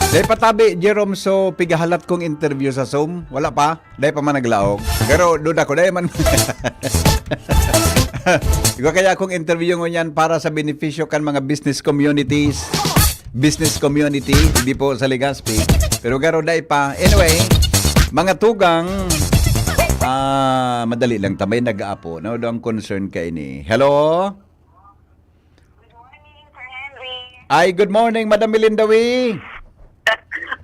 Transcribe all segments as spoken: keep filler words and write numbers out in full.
Dai pa tabi, Jerome, so pigahalat kong interview sa Zoom. Wala pa. Dai pa man naglaog. Pero duda ko, dai man. Igwa kaya akong interview ngunyan para sa benepisyo kan mga business communities. Business community, hindi po sa Legazpi. Pero garo dai pa. Anyway, mga tugang, ah, madali lang, tamay nag-aapo. No, daw ang concern ka ini. Hello? Good morning, Sir Henry. Ay, good morning, Madam Melinda Wee.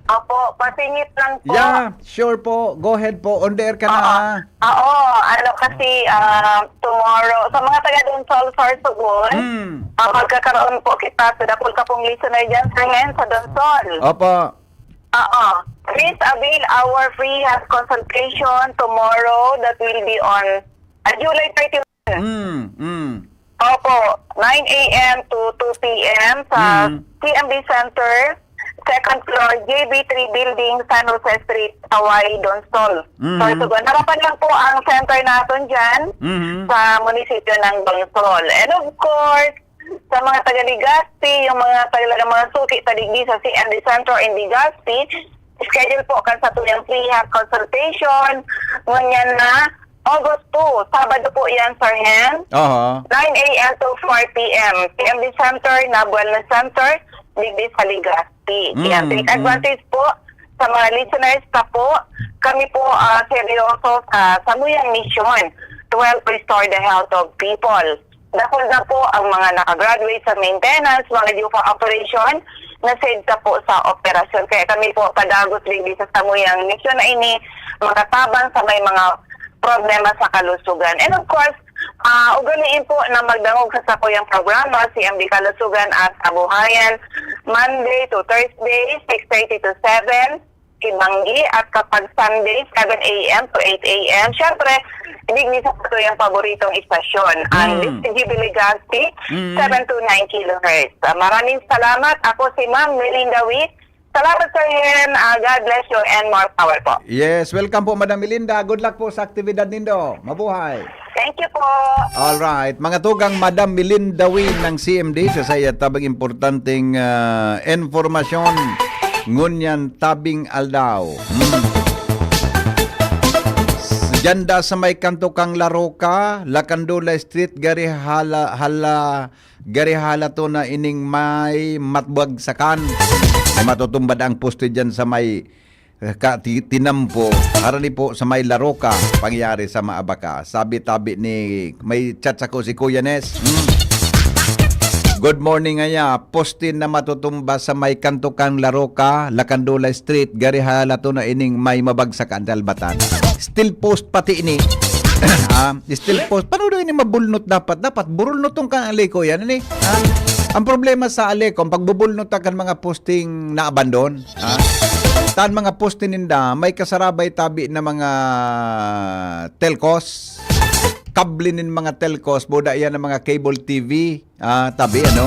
Opo, pasingit lang po. Yeah, sure po. Go ahead po. On the air ka na, Oo. ha? Oo, ano kasi, ah, tomorrow, sa mga taga Donsol, Sorsogon, Hmm. ah, magkakaroon po kita sa dakul ka pong listener dyan, Sir Hen, sa Donsol. Opo. Oo. Please avail our free health consultation tomorrow that will be on, ah, July thirty-one. Mm, mm. Opo, nine a m to two p m sa Mm. C M B Center, second floor, J B three Building, San Jose Street, Hawaii, Donsol. Mm. So, ito po, harapan lang po ang center natin dyan Mhm. sa munisipyo ng Donsol. And of course, sa mga taga Legazpi, yung mga talagang mga suki sa digdi sa C M B Center in Legazpi, schedule po kan satuyang free health consultation. Ngunyan na August two, Sabado po yan, Sir Hen. Aha. Nine a m to four p m. C M B Center na Wellness Center, digdi sa Legazpi. Mm, Yan, take mm. advantage po sa mga listeners na po. Kami po, ah, seryoso sa samuyang misyon to help restore the health of people. Dakul na po ang mga nakagraduate sa maintenance, mga due for operation, na send ka po sa operasyon. Kaya kami po padagos digdi sa samuyang misyon na ini, makatabang sa may mga problema sa kalusugan. And of course, ah, ugaliin po na magdangog sa sakuyang programa, C M D Kalusugan at Kabuhayan, Monday to Thursday, six thirty to seven, Kibanggi, at kapag Sunday, seven a m to eight a m. Siyempre, digdi sa satuyang paboritong istasyon, ang Mm. D Z G B Legazpi, Mm. seven two nine kilohertz. Ah, maraming salamat. Ako si Ma'am Melinda Wee. Salamat, Sir Hen. Ah, God bless you and more power po. Yes, welcome po, Madam Melinda. Good luck po sa aktibidad nindo. Mabuhay. Thank you po. Alright. Mga tugang, Madam Melinda Wee ng C M D, sa saya tabang importanteng, ah, informasyon ngunyan tabing aldaw. Hmm. Diyan da sa may kanto kang Laroca, Lacandola Street, gari hala, hala, gari hala to na ining may matbagsakan. May matutumbad ang poste diyan sa may, eh, ka, ti-, tinampo. Harani po sa may Laroca, pangyari sa Maabaca. Sabi tabi ni, may chat ako si Kuya Nes. Hmm. Good morning, aya. Poste na matutumba sa may kanto kang Laroca, Lacandola Street, gari hala to na ining may mabagsak ang dalbatan. Steel post pati ini. Ah, steel post. Paano daw ini mabulnot dapat? Dapat burulnoton ka ang Aleco yan, ini. Ah, ang problema sa Aleco, ang pagbubulnot kan mga posting naabandon. Ah, tan mga poste ninda, may kasarabay tabi na mga telcos. Kable nin mga telcos, buda yan ang mga cable T V. Ah, tabi, ano?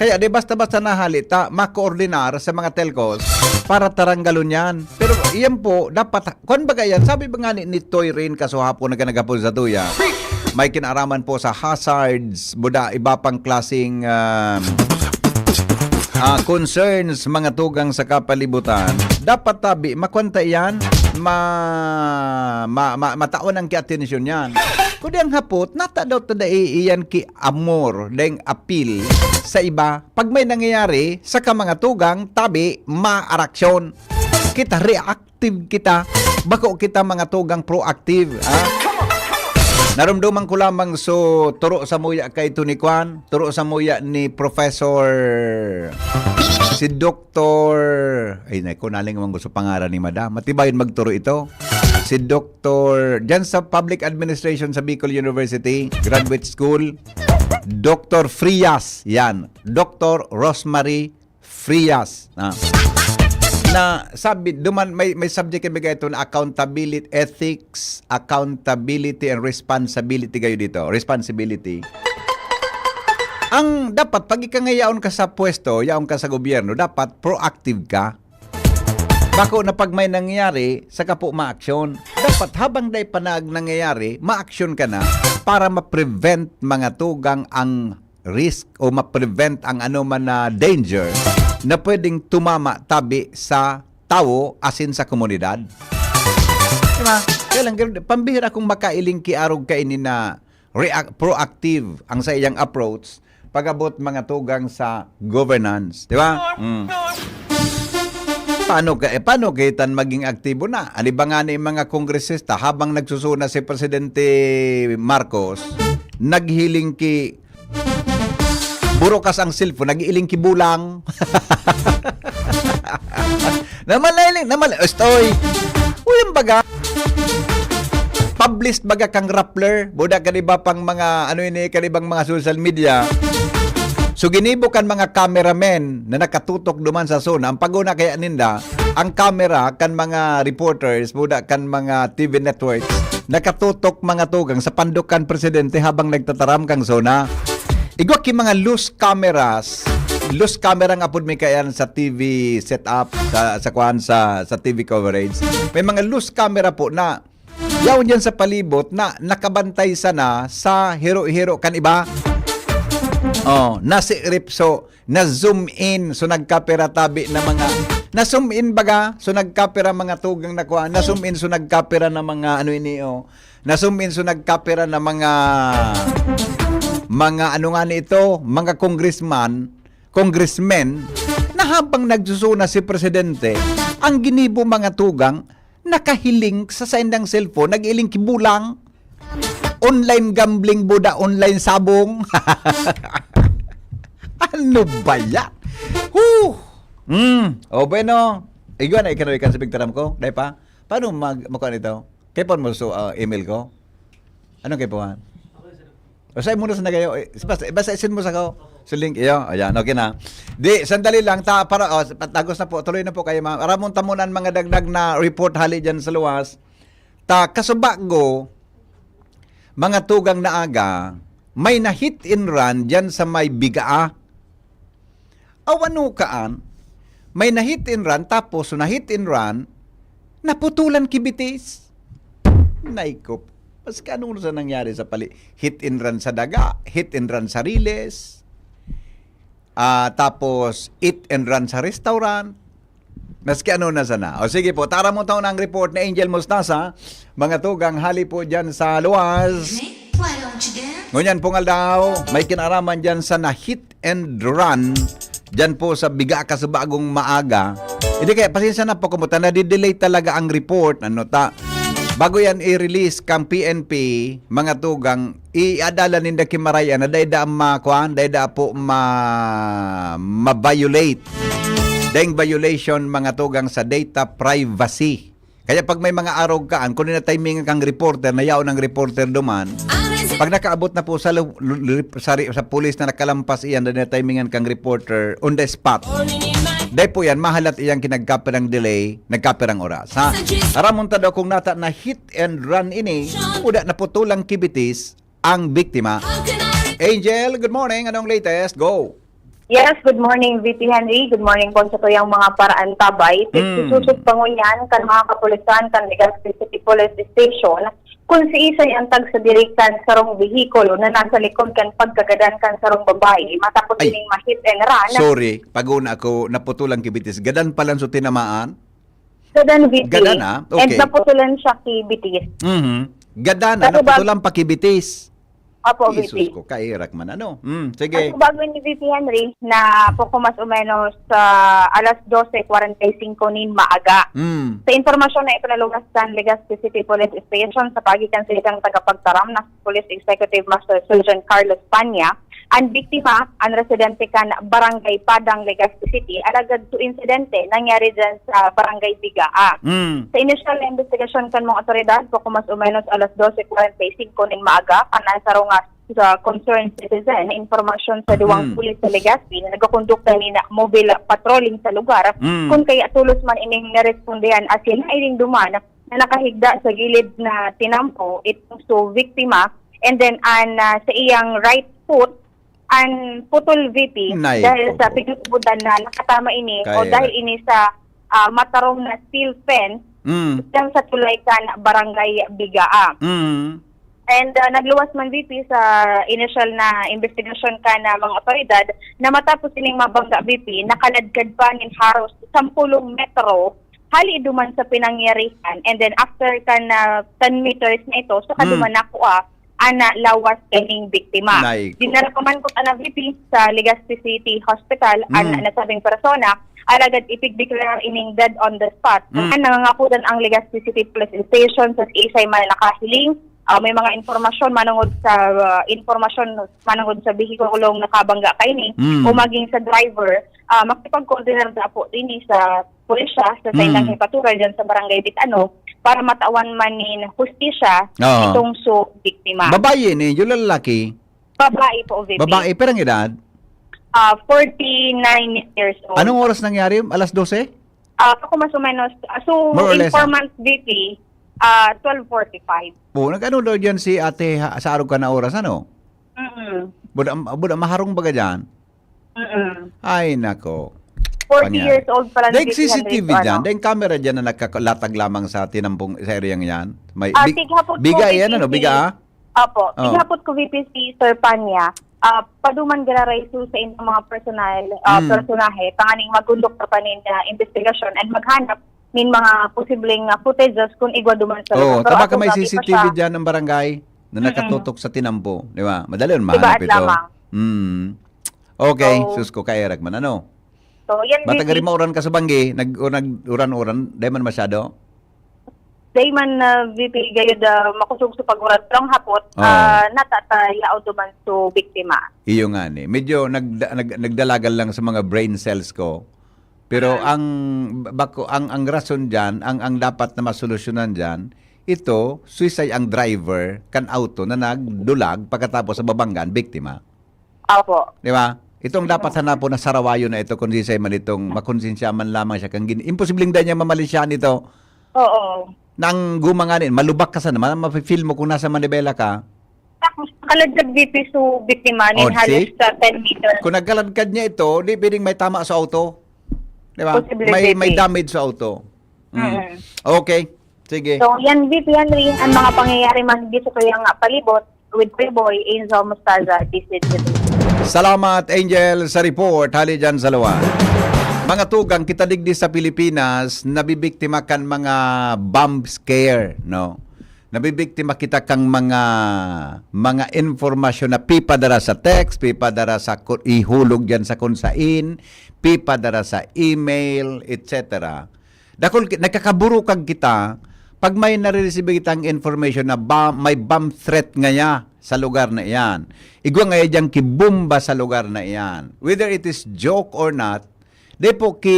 Kaya di basta-basta nahali ta, makoordinar sa mga telcos para taranggalon yan. Pero iyan po, dapat, kwan baga yan, sabi ba nga ni, ni Toy Rain kaso hapon na nagapon sa tuya, may kinaraman po sa hazards, buda, iba pang klaseng, ah, ah, concerns, mga tugang sa kapalibutan. Dapat tabi, makwanta yan, ma, ma, ma, matawan ang kiatensyon yan. Kundi ang hapot, nata daw ta dai iyan ki amor, daing apil sa iba. Pag may nangyayari, sa ka mga tugang, tabi, maaraksyon. Kita reactive kita. Bako kita mga tugang proactive, ha? Narumduman ko lamang so turo sa muya kay Tony Kwan, turo sa muya ni Professor, si Doktor, ay, nay ko, naling man gusto pangaran ni Madam. Matibayon magturo ito. Si Doktor, dyan sa Public Administration sa Bicol University, Graduate School, Doktor Frias, yan. Doktor Rosemary Frias. Ah. Na sabi, duman, may, may subject yung bigay ito na accountability, ethics, accountability, and responsibility kayo dito. Responsibility. Ang dapat, pag ikangayaon ka sa pwesto, yaon ka sa gobyerno, dapat proactive ka. Bako na pag may nangyayari, saka po maaksyon. Dapat habang dai pa nag-, nangyayari, maaksyon ka na para ma-prevent mga tugang ang risk o ma-prevent ang anoman na danger na pwedeng tumama tabi sa tawo asin sa komunidad. Diba? Kaya lang, pambihira kung makailing ki arog kaini na react, proactive ang sa iyang approach pag-abot mga tugang sa governance, di ba? Mm. Paano ka, eh, paano kita maging aktibo na? Aliba nga ni mga kongresista, habang nagsusuna si Presidente Marcos, naghiling ki burukas ang cellphone, nag-iiling ki bulang. Namalay, namalay, estoy. Uy, ang baga. Published baga kang Rappler, buda ka, di ba, pang mga, ano ini, ka, di bang mga social media. So, ginibo kan mga cameramen na nakatutok duman sa zona. Ang paguna kaya ninda, ang camera kan mga reporters, buda kan mga T V networks, nakatutok mga tugang sa pandok kan presidente habang nagtataram kang zona. Igwa ki mga loose cameras, loose camera nga apod mi kayan sa T V setup, sa, sa kuan, sa, sa T V coverage. May mga loose camera po na yaon diyan sa palibot na nakabantay sana sa hiro-hiro kan iba. Oh, nasikrip, so na-zoom in, so nagkapira tabi na mga, na-zoom in baga, so nagkapira mga tugang na kuan, na-zoom in, so nagkapira na mga ano ini, oh. Na-zoom in, so nagkapira na mga, mga ano nga ni ito, mga congressman, congressmen, na habang nagsusuna si presidente, ang ginibo mga tugang, nakahiling sa saindang cellphone, nag-iiling ki bulang. Online gambling, buda, online sabong. Ano ba yan? Huh! Mm. O, bueno. Igwa na, ikanoy kan sa pigtaram ko. Dai pa? Paano mag, makuha nito? Kaya pa mo so, ah, email ko? Anong kaya pa? O, sa imo na sa nagayo. Eh, basta, basta isin mo sa ko. Sa link, iyo. Ayan, okay na. Di, sandali lang. Ta, para, oh, patagos na po. Tuloy na po kayo, ma'am. Aramon ta muna ang mga dagdag na report hali dyan sa luwas. Ta, kasubago, mga tugang na aga, may na-hit and run dyan sa may Bigaa. Aw, ano kaan? May na-hit and run, tapos so na-hit and run, naputulan ki bitis. Naikop. Mas kanong sa nangyari sa pali? Hit and run sa daga, hit and run sa Riles, ah, tapos eat and run sa restaurant. Maski ano na sana. O sige po, tara mo taon ang report ni Angel Mostasa. Mga tugang hali po dyan sa luwas. Ngunyan pong aldaw, may kinaraman dyan sa na-hit and run dyan po sa Biga Kasubagong Maaga. Hindi kaya, pasensya na po, kumuta, nadidelay talaga ang report. Ano ta? Bago yan i-release kang P N P, mga tugang, iadala ninda ki Marayan na dai da ma-, kuan, dai da po ma-, ma-violate. Daing violation, mga tugang, sa data privacy. Kaya pag may mga arog kaan, kung na-timingan kang reporter, na yaon ang reporter duman, pag nakaabot na po sa lu-, lu-, sa ri-, sa pulis na nakalampas iyan, na timingan kang reporter on the spot. Dai po yan, mahalat iyang kinagkapirang delay, nagkapirang oras. Ha? Aramon ta daw kung nata na hit and run ini, uda naputulang kibitis ang biktima. Angel, good morning. Anong latest? Go. Yes, good morning, V P Henry. Good morning po sa tuyang mga paraantabay. Mm. Pagsususog pa ngunyan kan mga kapulisan kan Legazpi City Police Station kung si Isay ang tagsadiri kan sarong behikulo na nasa likod kan pagkagadan kan sarong babae matapos Ay. ining ma-hit and run. Sorry, paguna ako, naputulang kibitis. Gadan palan so tinamaan? Gadan, V P. Gadan, ah? Okay. And naputulan siya kibitis. Mhm. Gadan, ah, Pero bag- naputulan pa kibitis. Opo, Jesus V P. ko, kairak man, ano? Mm, sige. Ang bago ni V P Henry na poko mas o menos sa alas dose kwarenta y singko nin maaga. Mm. Sa impormasyon na ipinaluwas kan Legazpi City Police Station sa paagi kan sa isang tagapagtaram na Police Executive Master Sergeant Carlos Panya, ang biktima, ang residente kan Barangay Padang, Legazpi City, alagad so insidente nangyari dyan sa Barangay Bigaa. Mm. Sa inisyal na investigasyon kan mga otoridad, poko mas o menos alas dose kwarenta y singko nin maaga, kan ang sarong sa concerned citizen na impormasyon sa duwang Mm. pulis sa Legazpi na nagkakondukta nin mobile patrolling sa lugar, Mm. kung kaya tulos man ining narespondihan asin na ining duman na nakahigda sa gilid na tinampo itong so biktima, and then an, ah, sa iyang right foot, an putol, V P, Nay, dahil sa opo. pigtutubudan na nakatama ini o Kaya dahil ini sa, ah, matarom na steel fence Mm. diyan sa tulay kan Barangay Bigaa. Mm. And ah, nagluwas man, V P, sa initial na investigasyon kan ah, mga otoridad na matapos ining mabangga, V P, nakaladkad pa nin haros sampulong metro hali duman sa pinangyarihan. And then after kan ah, ten meters na ito, saka Hmm. duman nakuha ana lawas kaning biktima. Nay ko. Dinara pa man kuta na, V P, sa Legazpi City Hospital Mm. an nasabing persona, alagad ipigdeklara ining dead on the spot. Mm. Ang nangangapudan ang Legazpi City Police Station sa isay man nakahiling. Ah, may mga impormasyon manungod sa ah, impormasyon manungod sa behikulong nakabangga kaini Mm. o maging sa driver. Ah, makipag-coordinate na po din sa pulisya sa saindang Mm. hepatural dyan sa Barangay Bitano para matawan man nin hustisya Oo. itong so biktima. Babae ni, yung lalaki. Babae po, V P. Babae, perang edad? Ah, forty-nine years old. Anong oras nangyari? Alas dose? Ah, ako mas o menos. Ah, so, More or less, informant, V P, ah, twelve forty-five. O, nag-ano daw dyan si ate ha, sa araw ka na oras, ano? Mm-mm. Buda, buda maharong baga dyan? Mm-mm. Ay, nako. forty Pangyari. years old pa lang, Dahil V P C C T V Henry, dyan, ano? dahil camera dyan na nagkakalatag lamang sa tinampong sa area yan. May Ah, big- tighapot po, biga yan, V P. Ano, biga? Apo, Oh. tighapot ko, V P, si Sir Panya. Ah, paduman giraray su sa inyong mga personal, ah, Mm. personahe, tanganing magkondukta pa nin ah, investigasyon and maghanap nin mga posibleng ah, footages kung igwa duman sa Oo, lugar. Pero tama ako, ka, may grabe C C T V pa siya. dyan ng barangay na Mm-mm. nakatutok sa tinampo, di ba? Madali yun, Iba mahanap at ito. lamang. Mm. Okay, So, sus ko, kaerag man, ano? So, yan, Bata V P. Gari mauran ka sa banggi, nag, o nag-uran-uran, di man masyado? Dahil man, ah, V P, gayod ah, makusog sa pag-uran, pero ang hapot, Oo. ah, natatayaw duman sa biktima. Iyo nga ni. Medyo nag, nag, nagdalagan lang sa mga brain cells ko. Pero Ah. ang bako ang ang rason diyan, ang ang dapat na masolusyonan diyan, ito, suisay ang driver kan auto na nagdulag pagkatapos sa babanggaan biktima. Opo. Di ba? Ito ang dapat hanapon na sarawayo na ito kung sisay man itong makonsensya man lamang siya kang gin-, imposibleng dahil niya mamalisyan ito. Oo. Nang gumanganin, malubak ka sa naman, mafe-feel mo kung nasa manibela ka. Tapos, kalaglag V P su biktima nin Oh, halos see? sa ten meter. Kung nagkaladkad niya ito, di pwedeng may tama sa auto. Di ba? Posible, May, V P. May damage sa auto. Mm. Mm. Okay. Sige. So, yan, V P Henry, ang mga pangyayari man dito sa iyang palibot with Boy Angel Mostaza, D C T V. Salamat, Angel, sa report. Hali dyan sa luwa. Mga tugang, kita digdi sa Pilipinas, nabibiktima kan mga bomb scare, no? Nabibiktima kita kang mga mga informasyon na pipadara sa text, pipadara sa ku-, ihulog dyan sa kung sain, pipadara sa email, et cetera. Dakul ki-, nagkakaburukag kita pag may nare-receive kitang information na ba, may bomb threat ngaya sa lugar na iyan. Igwa ngaya diyang kibomba sa lugar na iyan. Whether it is joke or not, di po ki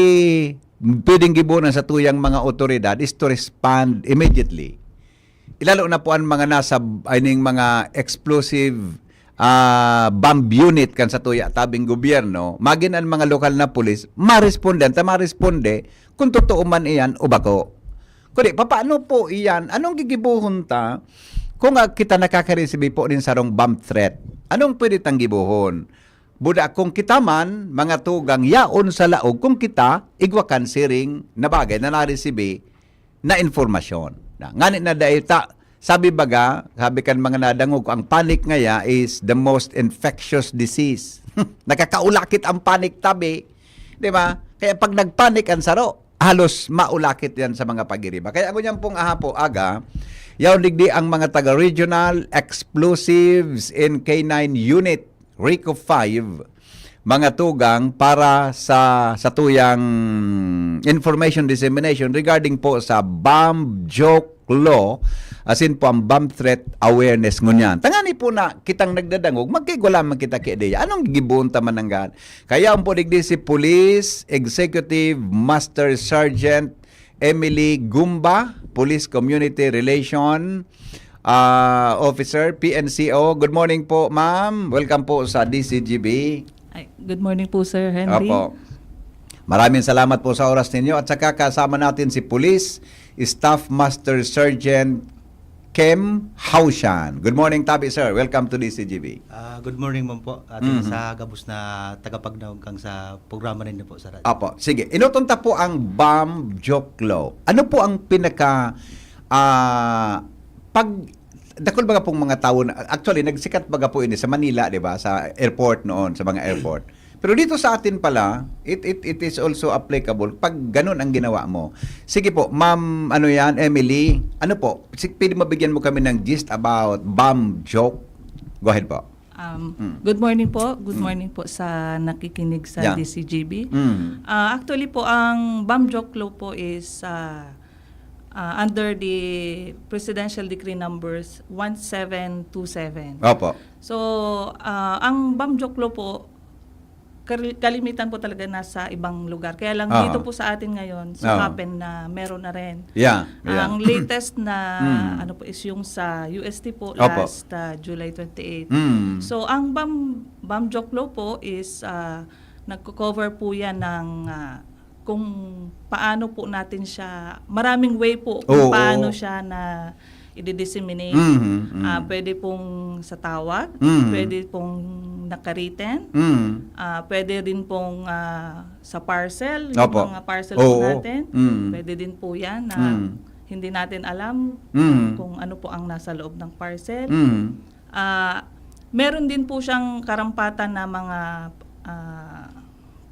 pwedeng gibohon sa tuyang mga otoridad is to respond immediately. Ilalo na po ang mga nasa, I mean, mga explosive ah, bomb unit kan sa tuya tabing gobyerno, magin ang mga lokal na pulis, maresponde, ta maresponde kung totoo man iyan o bako. Kundi, papaano po iyan? Anong gigibuhon ta kung ah, kita nakaka-receive po nin sarong bomb threat? Anong pwede tang gibuhon? Buda kung kita man, mga tugang, yaon sa laog kung kita, igwa kan siring na bagay na naresibi na informasyon. Na, ngani na dahil ta, sabi baga, sabi kan mga nadangog, ang panic ngaya is the most infectious disease. Nakakaulakit ang panic tabi. Di ba? Kaya pag nagpanic ang saro, halos maulakit yan sa mga pagiriba. Kaya ako niyan pong ahapo aga, yaon digdi ang mga taga-regional explosives in K nine unit, RICO five, mga tugang para sa, sa tuyang information dissemination regarding po sa bomb joke law, asin po ang bomb threat awareness ngunyan. Tangani po na kitang nagdadangog, magkaigwa lamang kita ki ideya. Anong gigibohon ta man nanggan? Kaya ang po digdi si Police Executive Master Sergeant Emily Gumba, Police Community Relation ah, Officer, P N C O. Good morning po, ma'am. Welcome po sa D C G B. Ay, good morning po, Sir Henry. Opo. Maraming salamat po sa oras ninyo at saka kasama natin si Police Staff Master Sergeant Kem Haushan. Good morning, Tabi, sir. Welcome to D C G B. Ah, good morning man po atin Mhm. sa gabos na tagapagnaog kang sa programa ninyo po sa radyo. Apo, sige. Inuton ta po ang bomb joke law. Ano po ang pinaka ah, pag Dakul baga pong mga tawo na, actually, nagsikat baga po ini sa Manila, di ba? Sa airport noon, sa mga airport. Pero dito sa atin pala, it, it, it is also applicable pag ganun ang ginawa mo. Sige po, Ma'am, ano yan, Emily? Ano po? Si, pwede mabigyan mo kami ng gist about bomb joke? Go ahead po. Um, Mm. Good morning po. Good Mm. morning po sa nakikinig sa Yeah. D C G B. Mm. Ah, actually po, ang bomb joke law po is, ah, ah, under the Presidential Decree Numbers one seven two seven. Opo. So, ah, ang bomb joke law po, kar- kalimitan po talaga nasa ibang lugar. Kaya lang Aha. dito po sa atin ngayon, so Oo. happen na meron na rin. Yeah, yeah. Ang latest na Mm. ano po is yung sa U S T po Opo. last, ah, July twenty-eight. Mm. So, ang bomb, bomb joke law po is, ah, nagko-cover po yan ng, ah, kung paano po natin siya, maraming way po kung Oo. paano siya na i-disseminate. Mhm, mhm. Ah, pwede pong sa tawag, Mhm. pwede pong nakariten, Mhm. ah, pwede rin pong, ah, sa parcel, yung Opo. mga parcel po Oo. natin. Mhm. Pwede din po yan na Mhm. hindi natin alam Mhm. kung ano po ang nasa loob ng parcel. Mhm. Ah, meron din po siyang karampatan na mga, ah,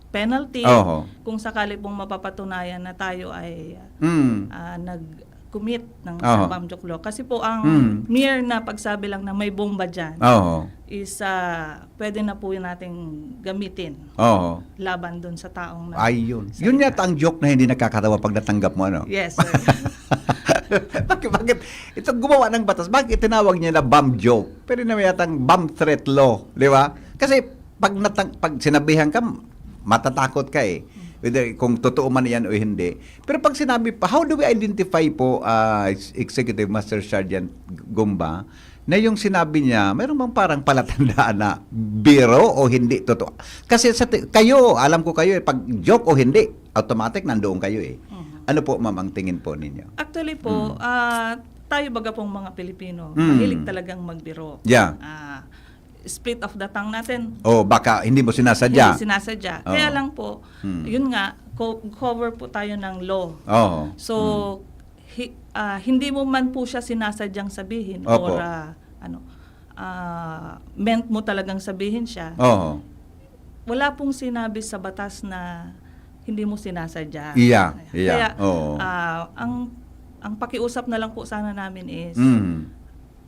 penalty Oho. kung sakali pong mapapatunayan na tayo ay, Mm. ah, nag-commit ng Oho. bomb joke law. Kasi po ang Mm. mere na pagsabi lang na may bomba dyan Oho. is, ah, pwede na po nating gamitin Oho. laban dun sa taong na Ayun. Yun yata ang joke na hindi nakakatawa pag natanggap mo, ano? Yes, sir. Bakit, bakit? Ito gumawa ng batas, bakit tinawag niya na bomb joke? Pwede naman yatang bomb threat law, di ba? Kasi pag, natang, pag sinabihan ka, matatakot ka eh. Whether kung totoo man yan o hindi. Pero pag sinabi pa, how do we identify po, ah, Ex- Executive Master Sergeant Gumba, na yung sinabi niya, mayroon bang parang palatandaan na biro o hindi totoo? Kasi sa ti- kayo, alam ko kayo eh, pag joke o hindi, automatic nandoon kayo eh. Mhm. Ano po, ma'am, ang tingin po ninyo? Actually po, Mm. ah, tayo baga pong mga Pilipino, Mm. mahilig talagang magbiro. Yeah. Ah, split of the tongue natin. Oh, baka hindi mo sinasadya. Hindi sinasadya. Oo. Kaya lang po, Hmm. yun nga, co- cover po tayo ng law. Oo. So, Hmm. hi- ah, hindi mo man po siya sinasadyang sabihin Opo. or, ah, ano, ah, meant mo talagang sabihin siya. Oo. Wala pong sinabi sa batas na hindi mo sinasadya. Iya, iya. Kaya, Oo. ah, ang ang pakiusap na lang po sana namin is, Mm.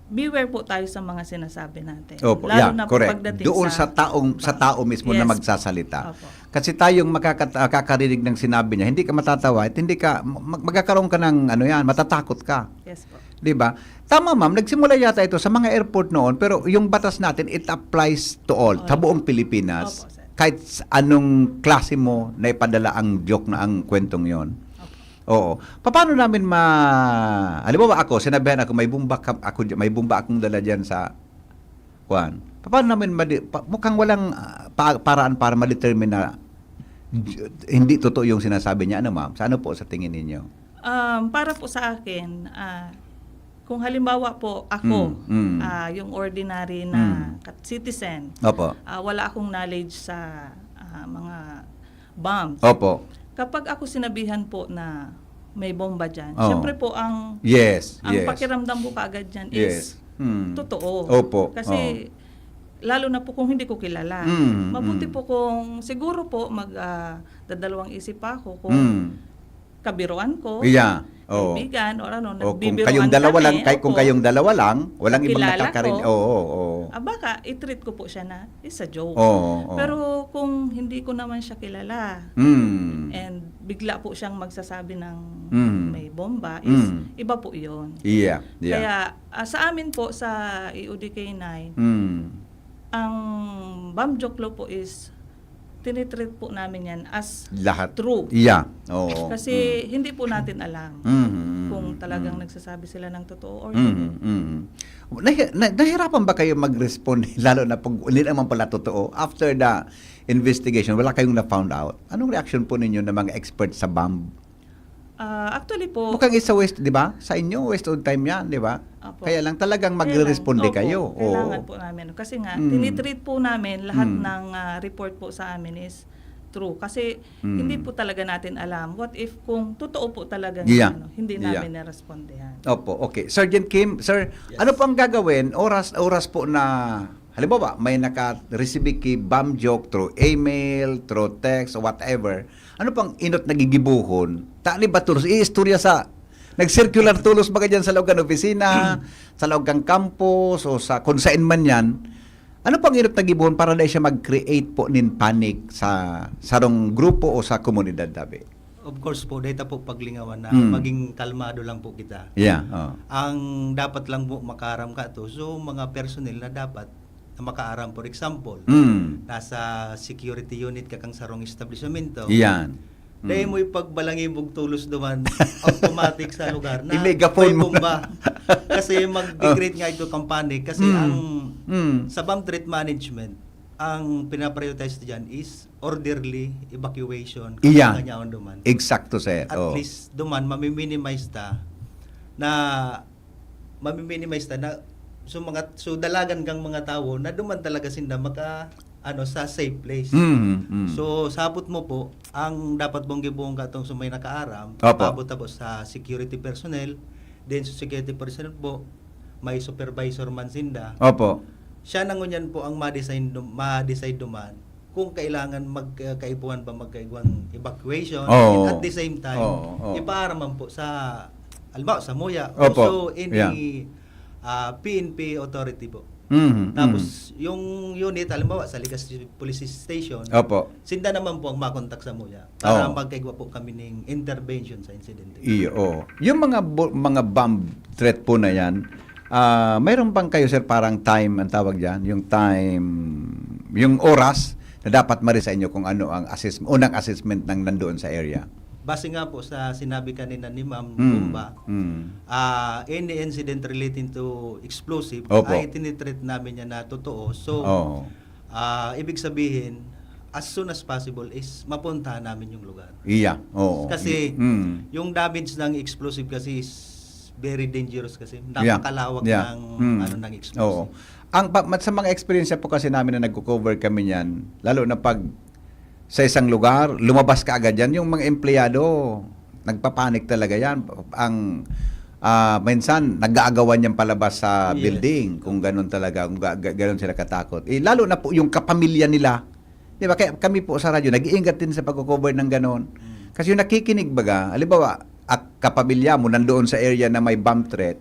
beware po tayo sa mga sinasabi natin. Opo, Lalo yeah, na po correct. pagdating Doon sa sa taong, sa tao mismo na Yes. magsasalita. Opo. Kasi tayong makakat- ah, kakarinig ng sinabi niya, hindi ka matatawa at hindi ka, mag- magkakaroon ka ng, ano yan, matatakot ka. Yes po. Di ba? Tama, ma'am, nagsimula yata ito sa mga airport noon, pero yung batas natin, it applies to all, All. sa buong Pilipinas. Opo, sir. Kahit s- anong klase mo na ipadala ang joke na ang kwentong yon. Opo. Oo. Paano namin ma... Halimbawa ako, sinabihan ako, may bomba ka, ako, may bomba akong dala diyan sa kuan. Paano namin madi, pa, mukhang walang ah, pa, paraan para ma-determine na j- hindi totoo yung sinasabi niya. Ano, ma'am? Sa ano po sa tingin ninyo? Um, para po sa akin, ah, kung halimbawa po ako, Mm, mm. ah, yung ordinary na Mm. kat- citizen, Opo. ah, wala akong knowledge sa ah, mga bombs. Opo. Kapag ako sinabihan po na may bomba dyan, Oo. syempre po ang, Yes, ang yes. pakiramdam ko kaagad dyan Yes. is Mm. totoo. Opo. Kasi Oo. lalo na po kung hindi ko kilala. Mm, Mabuti mm. po kung siguro po mag ah, dadalawang isip pa ako kung Mm. kabiruan ko, Yeah. Oo. kaibigan, or ano, O kung nagbibiruan kayong dalawa kami, lang, kay, kung opo. kayong dalawa lang, walang ibang Kilala nakakarin-, ko. oo, oo. Ah, baka i-treat ko po siya na is a joke. Oo, oo. Pero kung hindi ko naman siya kilala, Mm. and bigla po siyang magsasabi ng Mm. may bomba, is Mm. iba po yun. Yeah, yeah. Kaya, ah, sa amin po, sa E O D K nine, Mm. ang bomb joke law po is tinitreat po namin yan as Lahat. true. Yeah. Oo. Kasi Mm. hindi po natin alam Mm, mm, kung mm, talagang mm. nagsasabi sila ng totoo or Mm, hindi. mm. Nahi- na- nahirapan ba kayo mag-respond, lalo na pag hindi naman pala totoo? After the investigation, wala kayong na-found out? Anong reaction po ninyo ng mga expert sa bomb? Ah, actually po, Mukhang it's a waste, di ba? Sa inyo, waste of time yan, di ba? Opo. Kaya lang talagang Kaya lang, magre-responde opo, kayo. Oo. kailangan po namin. Kasi nga, Mm. tinitreat po namin lahat Mm. ng, ah, report po sa amin is true. Kasi Mm. hindi po talaga natin alam. What if kung totoo po talaga na Yeah. ano, hindi Yeah. namin narespondihan? Opo, okay. Sergeant Kim, sir, Yes. ano po ang gagawin? Oras, oras po na, halimbawa, may naka-receive ki bomb joke through email, through text, whatever. Ano pang inot nagigibuhon? Tani ba tulos? Iistorya sa, nag-circular tulos baga dyan sa laog kan opisina, sa laog kan campus, o sa kung saan man yan. Ano pang inot nagibuhon para dai siya mag-create po nin panic sa sarong grupo o sa komunidad, tabi? Of course po, dahil po paglingawan na Mm. maging kalmado lang po kita. Yeah, oh. Ang dapat lang po makaaram ka to, so mga personnel na dapat na makaaram. For example, Mm. nasa security unit ka kang sarong establishmento. Iyan. Dahil Mm. mo ipagbalangibog tulos duman automatic sa lugar na I-megaphone may mo. bomba. Kasi mag-create nga ito kang panic. Kasi Mm. ang Mm. sa bomb threat management, ang pinaprioritize dyan is orderly evacuation. Iya. Kanya on duman. Eksakto, sir. At Oh. least duman, mamiminimize ta na mamiminimize ta na so mga so dalagan kang mga tawo na duman talaga sinda maka ano sa safe place. Mm, mm. So sabot mo po ang dapat mong gibuhon katong sa may nakaaram, Opo. paabot tapos sa security personnel, then sa security personnel po may supervisor man sinda. Opo. Siya na ngunyan po ang ma-design dum- ma-decide duman kung kailangan magkaipuhan ba magkaigwang evacuation, Oo. and at the same time Oo, oo. ipaaraman po sa halimbawa sa Muya Opo. also any Yeah. ah, P N P authority po. Mhm, Tapos yung unit halimbawa sa Legazpi Police Station, mhm. Opo. Sinda naman po ang makontak sa Muya para Oo. magkaigwa po kami ning intervention sa insidente. Iyo, oo. Yung mga bu- mga bomb threat po na yan, ah, mayroon bang kayo, sir, parang time, ang tawag diyan, yung time, yung oras na dapat mari sa inyo kung ano ang assessment, unang assessment ng nandoon sa area? Base nga po sa sinabi kanina ni Ma'am Mm. Bomba, Mm. ah, any incident relating to explosive, Opo. ay tinitreat namin yan na totoo. So, Oo. ah, ibig sabihin, as soon as possible is mapuntahan namin yung lugar. Iya, oo. Kasi, Mm. yung damage ng explosive kasi is very dangerous kasi. Yeah. Napakalawak Yeah. ng, Mm. ano, ng explosive. Oo. Ang pa- mat- sa mga eksperyensya po kasi namin na nagko-cover kami niyan, lalo na pag sa isang lugar, lumabas ka agad yan, yung mga empleyado, nagpapanik talaga yan. Ang ah, minsan nag-aagawan yan palabas sa Yes. building kung ganun talaga, kung ga- ga- ganun sila katakot. Eh, lalo na po yung kapamilya nila. Di ba? Kaya kami po sa radyo, nag-iingat din sa pagko-cover ng ganun. Mm. Kasi yung nakikinig baga, halimbawa, at kapamilya mo nandoon sa area na may bomb threat,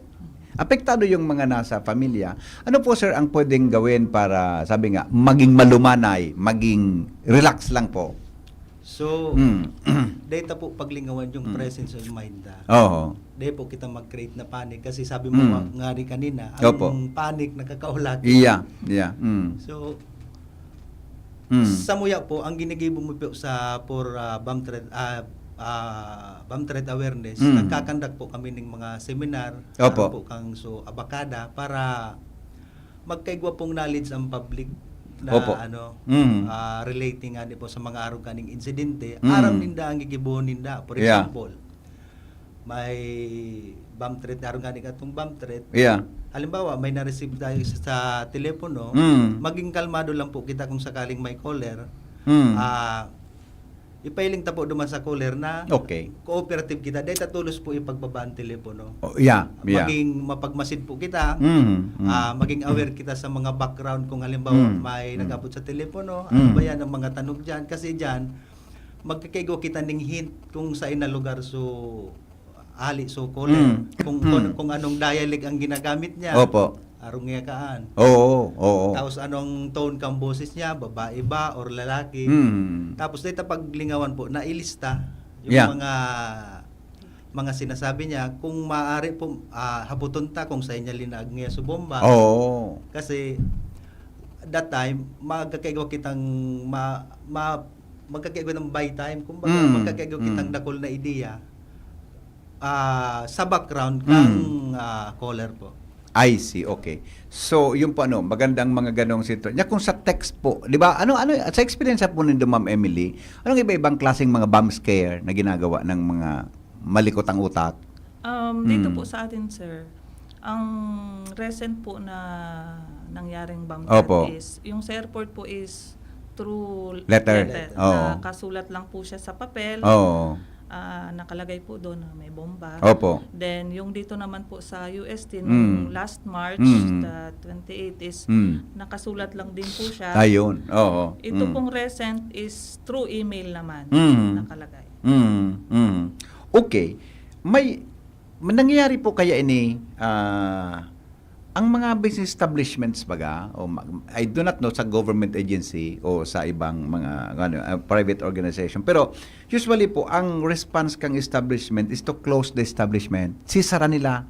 apektado yung mga nasa pamilya. Ano po, sir, ang pwedeng gawin para, sabi nga, maging malumanay, maging relax lang po? So, Mm. data po paglingawan yung Mm. presence of mind. Ah. Oo. Di po kita mag-create na panic kasi sabi mo Mm. nga, nga rin kanina, ang Opo. panic nakakaulat. Iya, iya. Mm. So, Mm. sa Muya po, ang ginigibo mo po sa for ah, bomb threat ah, ah, bomb threat awareness, Mm. nagkakandak po kami ng mga seminar, Opo. Para po kang so abakada para magkaigwa pong knowledge ang public na Opo. ano Mm. ah, relating nga po sa mga arog kaning insidente, Mm. aram ninda ang gigibuhon ninda. For Yeah. Example, may bomb threat, aron gani katong bomb threat. Yeah. Halimbawa, may na-receive tayo sa, sa telepono, Mm. maging kalmado lang po kita kung sakaling may caller. Mm. Ah, ipailing ta po duman sa caller na Okay. cooperative kita. Dahil tatulos po ipagbaba ang telepono. Oh, yeah, yeah. Maging mapagmasid po kita. Mm, mm. Ah, maging aware kita sa mga background kung halimbawa Mm, may mm. nag-abot sa telepono. Mm. Ano ba yan ang mga tanog dyan? Kasi dyan, magkakaigo kita ning hint kung saan na lugar so ali so caller. Mm. Kung, Mm. kung, kung anong dialect ang ginagamit niya. Opo. Arong nga kaan. Oo, oo. Tapos anong tone kang boses niya, babae ba or lalaki? Mm. Tapos dito paglingawan po, nailista yung Yeah. mga mga sinasabi niya. Kung maaari po, ah, haputon ta kung sa inya linaag niya sa bomba. Oo. Kasi that time, magkakaigwa kitang ma, ma, magkakaigwa ng buy time. Kumbaga, Mm, magkakaigwa kitang mm. dakul na ideya ah, sa background Mm. kang ah, caller po. I see, okay. So, yun po ano, magandang mga ganong sitwasyon. Kung sa text po, di ba, ano, ano, sa experience po nindo, Ma'am Emily, anong iba-ibang klaseng mga bomb scare na ginagawa ng mga malikot ang utak? Um, dito Mm. po sa atin, sir, ang recent po na nangyaring bomb Opo. threat is, yung sa airport po is through Letter. letter. Oo. Nakasulat lang po siya sa papel. Oo. Ah, nakalagay po doon na may bomba. Opo. Then, yung dito naman po sa U S T, Mm. nung last March, Mm. the twenty-eight is, Mm. nakasulat lang din po siya. Ayun. Oo. Ito Mm. pong recent is through email naman Mm. nakalagay. Mm. Mm. Okay. May, may nangyayari po kaya ini, ah, ang mga business establishments baga, o ma- I do not know sa government agency o sa ibang mga ano, ah, private organization, pero usually po, ang response kang establishment is to close the establishment. Sisara nila.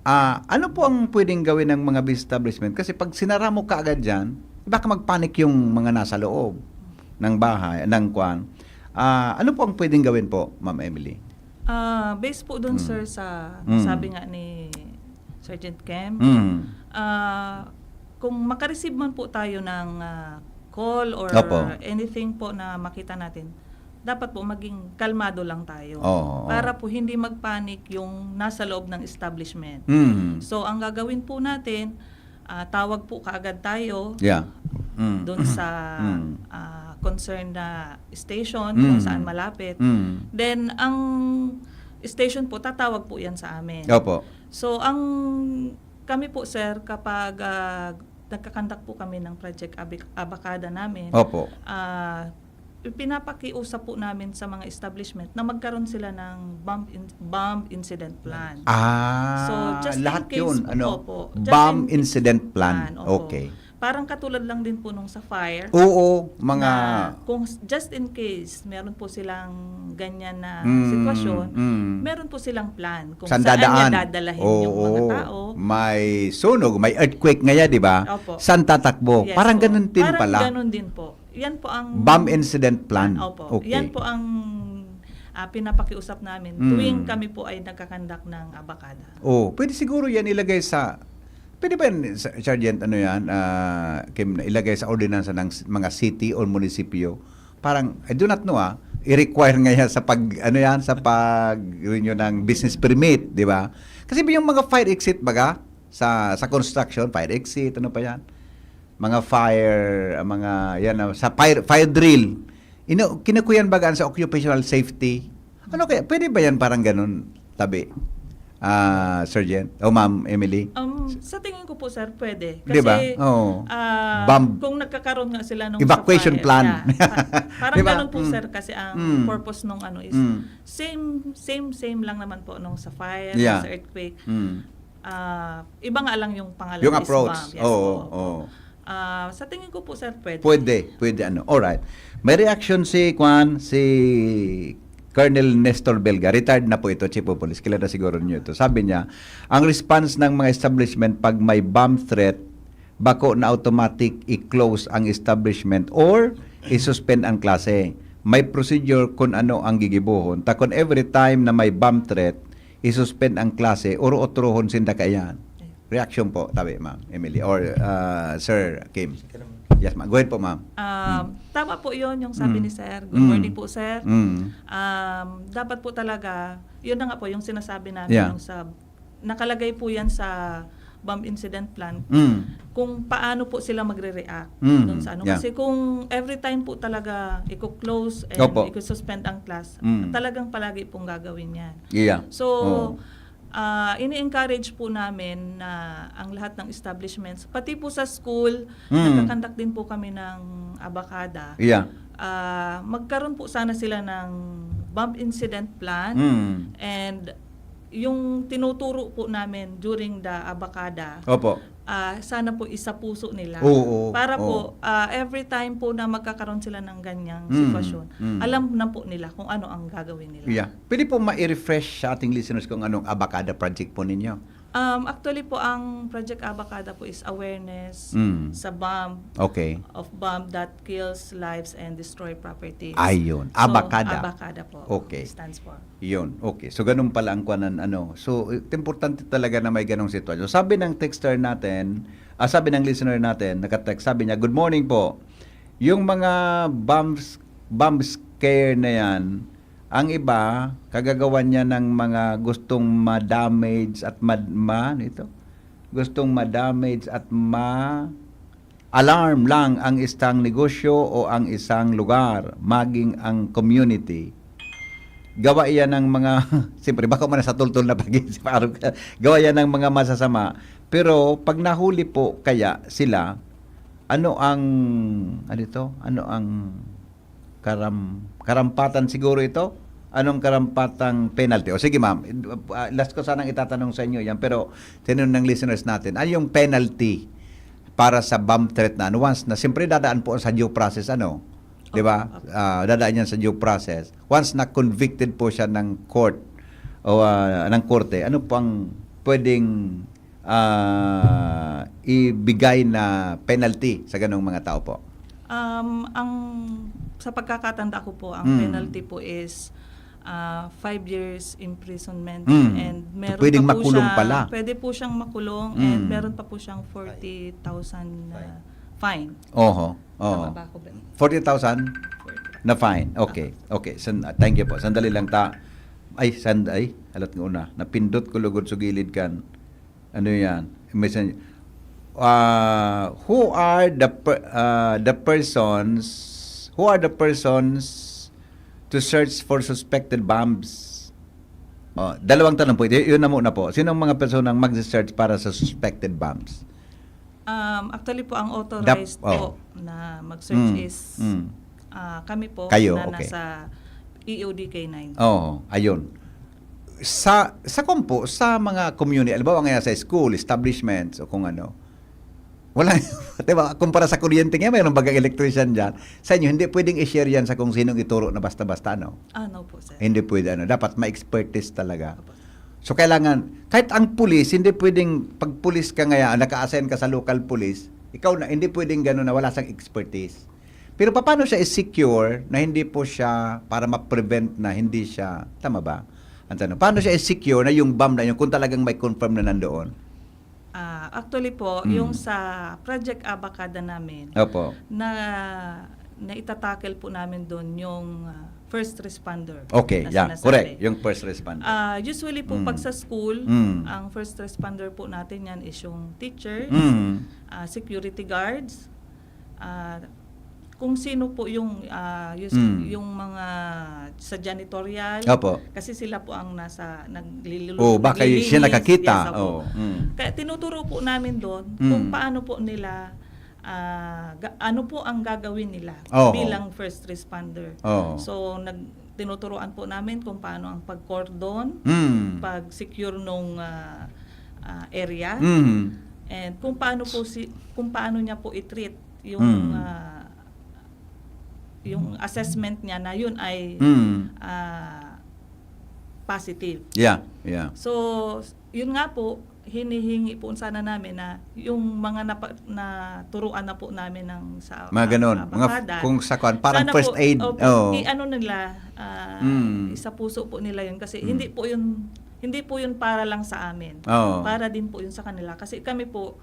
Ah, ano po ang pwedeng gawin ng mga business establishment? Kasi pag sinara mo kaagad dyan, baka magpanic yung mga nasa loob ng bahay, ng kwan. Ah, ano po ang pwedeng gawin po, Ma'am Emily? Ah, based po dun, Mm. sir, sa Mm. sabi nga ni Sergeant Kem, Mm. ah, kung makareceive man po tayo ng, ah, call or Opo. anything po na makita natin, dapat po maging kalmado lang tayo. Oo, oo. Para po hindi magpanic yung nasa loob ng establishment. Mm. So, ang gagawin po natin, ah, tawag po kaagad tayo Yeah. Mm. doon sa Mm. ah, concerned na station Mm. kung saan malapit. Mm. Then, ang station po, tatawag po yan sa amin. Opo. So, ang kami po, sir, kapag ah, nagkakandak po kami ng Project Abi- Abacada namin, Opo. ah, pinapakiusap po namin sa mga establishment na magkaroon sila ng bomb, in- bomb incident plan. Ah, So, just lahat in case, yun, ano, opo, just bomb in case incident plan. plan, opo. Okay. Parang katulad lang din po nung sa fire. Oo, mga Na kung s- just in case meron po silang ganyan na Mm, sitwasyon, mm. meron po silang plan kung Saan saan niya dadaan? Dadalahin yung mga Oo. tao. May sunog, may earthquake ngaya, di ba? Opo. Saan tatakbo? Yes Parang po. ganun din Parang pala. Ganun din po. Yan po ang Bomb incident plan. Opo. Okay. Yan po ang ah, pinapakiusap namin Mm. tuwing kami po ay nagkakandak ng abakada. Oh, pwede siguro yan ilagay sa, pwede ba yan, Sa- Sergeant, ano yan, ah, Kim, ilagay sa ordinansa ng s- mga city or munisipyo? Parang, I do not know ah, i-require nga yan sa pag, ano yan, sa pag-renew ng business permit, di ba? Kasi yung mga fire exit baga, sa, sa construction, fire exit, ano pa yan? Mga fire, ah, mga, yan, ah, sa fire, fire drill. Ino, kinukuyan baga sa occupational safety. Ano kaya, pwede ba yan parang ganun, tabi? Ah, Sergeant? O Ma'am Emily? Um, sa tingin ko po, sir, pwede. Kasi, Di ba? Oo. ah, Bomb. Kung nagkakaroon nga sila nung Evacuation sa fire, plan. Yeah. Pa- parang Di ba? Ganun po, Mm. Sir, kasi ang Mm. purpose nung ano is Mm. same, same, same lang naman po nung sa fire, Yeah. Sa earthquake. Mm. Ah, iba nga lang yung pangalan Yung is approach. bomb. Yes Oo, po. oo. Ah, sa tingin ko po, sir, pwede. Pwede, pwede ano. Alright. May reaction si Kwan, si Colonel Nestor Belga. Retired na po ito, Chief of Police. Kilala siguro niyo ito. Sabi niya, ang response ng mga establishment pag may bomb threat, bako na automatic i-close ang establishment or i-suspend ang klase. May procedure kung ano ang gigibohon. Ta kung every time na may bomb threat, i-suspend ang klase or otrohon sinda kaiyan. Reaction po, tabi, Ma'am Emily or ah, Sir Kim. Yes, ma'am. Go ahead po, ma'am. Um, tama po 'yon, yung sabi Mm. ni Sir. Good Mm. Morning po, Sir. Mm. Um, dapat po talaga, 'yun na nga po yung sinasabi namin, Yeah. Yung sa, nakalagay po 'yan sa bomb incident plan, Mm. kung paano po sila magre-react Mm. dun sa ano. Yeah. Kasi kung every time po talaga i-close and Opo. i-suspend ang class, Mm. talagang palagi pong gagawin 'yan. Yeah. So, Oo. ah, ini-encourage po namin na ang lahat ng establishments, pati po sa school, Mm. nagkakandak din po kami ng abakada. Yeah. Ah, magkaroon po sana sila ng bomb incident plan Mm. and yung tinuturo po namin during the abakada, Opo. ah, sana po isapuso nila. Oo, Para oo. po, ah, every time po na magkakaroon sila ng ganyang Mm, sitwasyon, mm. alam na po nila kung ano ang gagawin nila. Yeah. Pwede po ma-refresh sa ating listeners kung anong Abacada project po ninyo? Um, actually po, ang Project Abacada po is awareness Mm. sa bomb, Okay. of bomb that kills lives and destroy properties. Ayun. So, Abacada. Abacada po. Okay. Stands for. Yun. Okay. So, ganun pala ang kwanan, ano. So, i- importante talaga na may ganong sitwasyon. Sabi ng texter natin, ah, sabi ng listener natin, nakatext, sabi niya, "Good morning po. Yung mga bombs, bomb scare na yan, ang iba, kagagawan niya ng mga gustong ma-damage at ma-, ma-, ano ito? Gustong ma-damage at ma-, alarm lang ang isang negosyo o ang isang lugar, maging ang community. Gawa iyan ng mga, siyempre, bako man sa tultol na pag gawa iyan ng mga masasama. Pero pag nahuli po kaya sila, ano ang, ano ito? Ano ang karam-, karampatan siguro ito? Anong karampatang penalty? O sige, ma'am, ah, last ko sanang itatanong sa inyo yan, pero tinanong ng listeners natin, ano yung penalty para sa bomb threat na ano? Once na, siyempre dadaan po sa due process, ano? Di ba? Opo, opo. Ah, dadaan yan sa due process. Once na convicted po siya ng court o ah, ng korte, ano pang pwedeng ah, ibigay na penalty sa ganong mga tao po? Um, ang, sa pagkakatanda ko po, ang Mm. penalty po is, ah, five years imprisonment Mm. and So, meron pwedeng pa po makulong siya, pala. pwede po siyang makulong and Mm. meron pa po siyang forty thousand na Fine. fine. Oho. Tama Oo. ba ako, Ben? Forty thousand Forty. na fine. Okay. Tama. Okay. San-, thank you po. Sandali lang ta. Ay, sand-, ay, alat nga una. Napindot ko lugod sa gilid kan. Ano yan? May san-, ah, who are the per-, ah, the persons, who are the persons to search for suspected bombs? Oh, dalawang tanong po. Y-, yun na muna po. Sino ang mga personang mag-search para sa suspected bombs? Um, actually po, ang authorized Dap-, oh. po na mag-search Mm, is, mm. ah, kami po Kayo, na okay. nasa E O D K nine. Oo, ayun. Sa, sa kwan po, sa mga community, halimbawa ngayon sa school, establishments, o kung ano, wala, di ba, kumpara sa kuryente ngayon, mayroon bagang electrician dyan. Sa inyo, hindi pwedeng i-share yan sa kung sinong ituro na basta-basta, no? Ah, no po, sir. Hindi pwede, ano, dapat ma-expertise talaga. Opo. So, kailangan, kahit ang pulis, hindi pwedeng, pag pulis ka ngayon, naka-assign ka sa local police, ikaw na, hindi pwedeng gano'n na wala siyang expertise. Pero paano siya i-secure na hindi po siya, para ma-prevent na hindi siya, tama ba? Ang tanong, paano siya i-secure na yung bomb na yun kung talagang may confirm na nandoon? Ah, actually po, Mm. yung sa Project Abacada namin, Opo. na, naitatackle po namin doon yung, ah, first responder Okay, na yeah, sinasabi. correct. Yung first responder. Ah, usually po, Mm. pag sa school, Mm. ang first responder po natin yan is yung teachers, Mm. ah, security guards, ah, kung sino po yung, ah, us-, Mm. yung mga sa janitorial, Opo. kasi sila po ang nasa, naglilulu-, Oh, baka y-, siya naglilinis. nakakita. Yes, opo. Oh, mm. Kaya tinuturo po namin doon kung Mm. paano po nila, ah, ga-, ano po ang gagawin nila Oho. bilang first responder. Oho. So, nag-, tinuturuan po namin kung paano ang pag-cordon, Mm. pag-secure nung, ah, ah, area, Mm. and kung paano po si, kung paano niya po i-treat yung, Mm. ah, yung assessment niya na yun ay, Mm. ah, positive. Yeah, yeah. So, yun nga po, hinihingi po sana namin na yung mga napa-, naturuan na po namin ng sa Mga a-, ganon. Mga f-, abakada, kung sa kwan, parang sana first po, aid. opo, Oo. i-ano nila, ah, Mm. isapuso po nila yun kasi Mm. hindi po yun, hindi po yun para lang sa amin. Oo. Para din po yun sa kanila. Kasi kami po,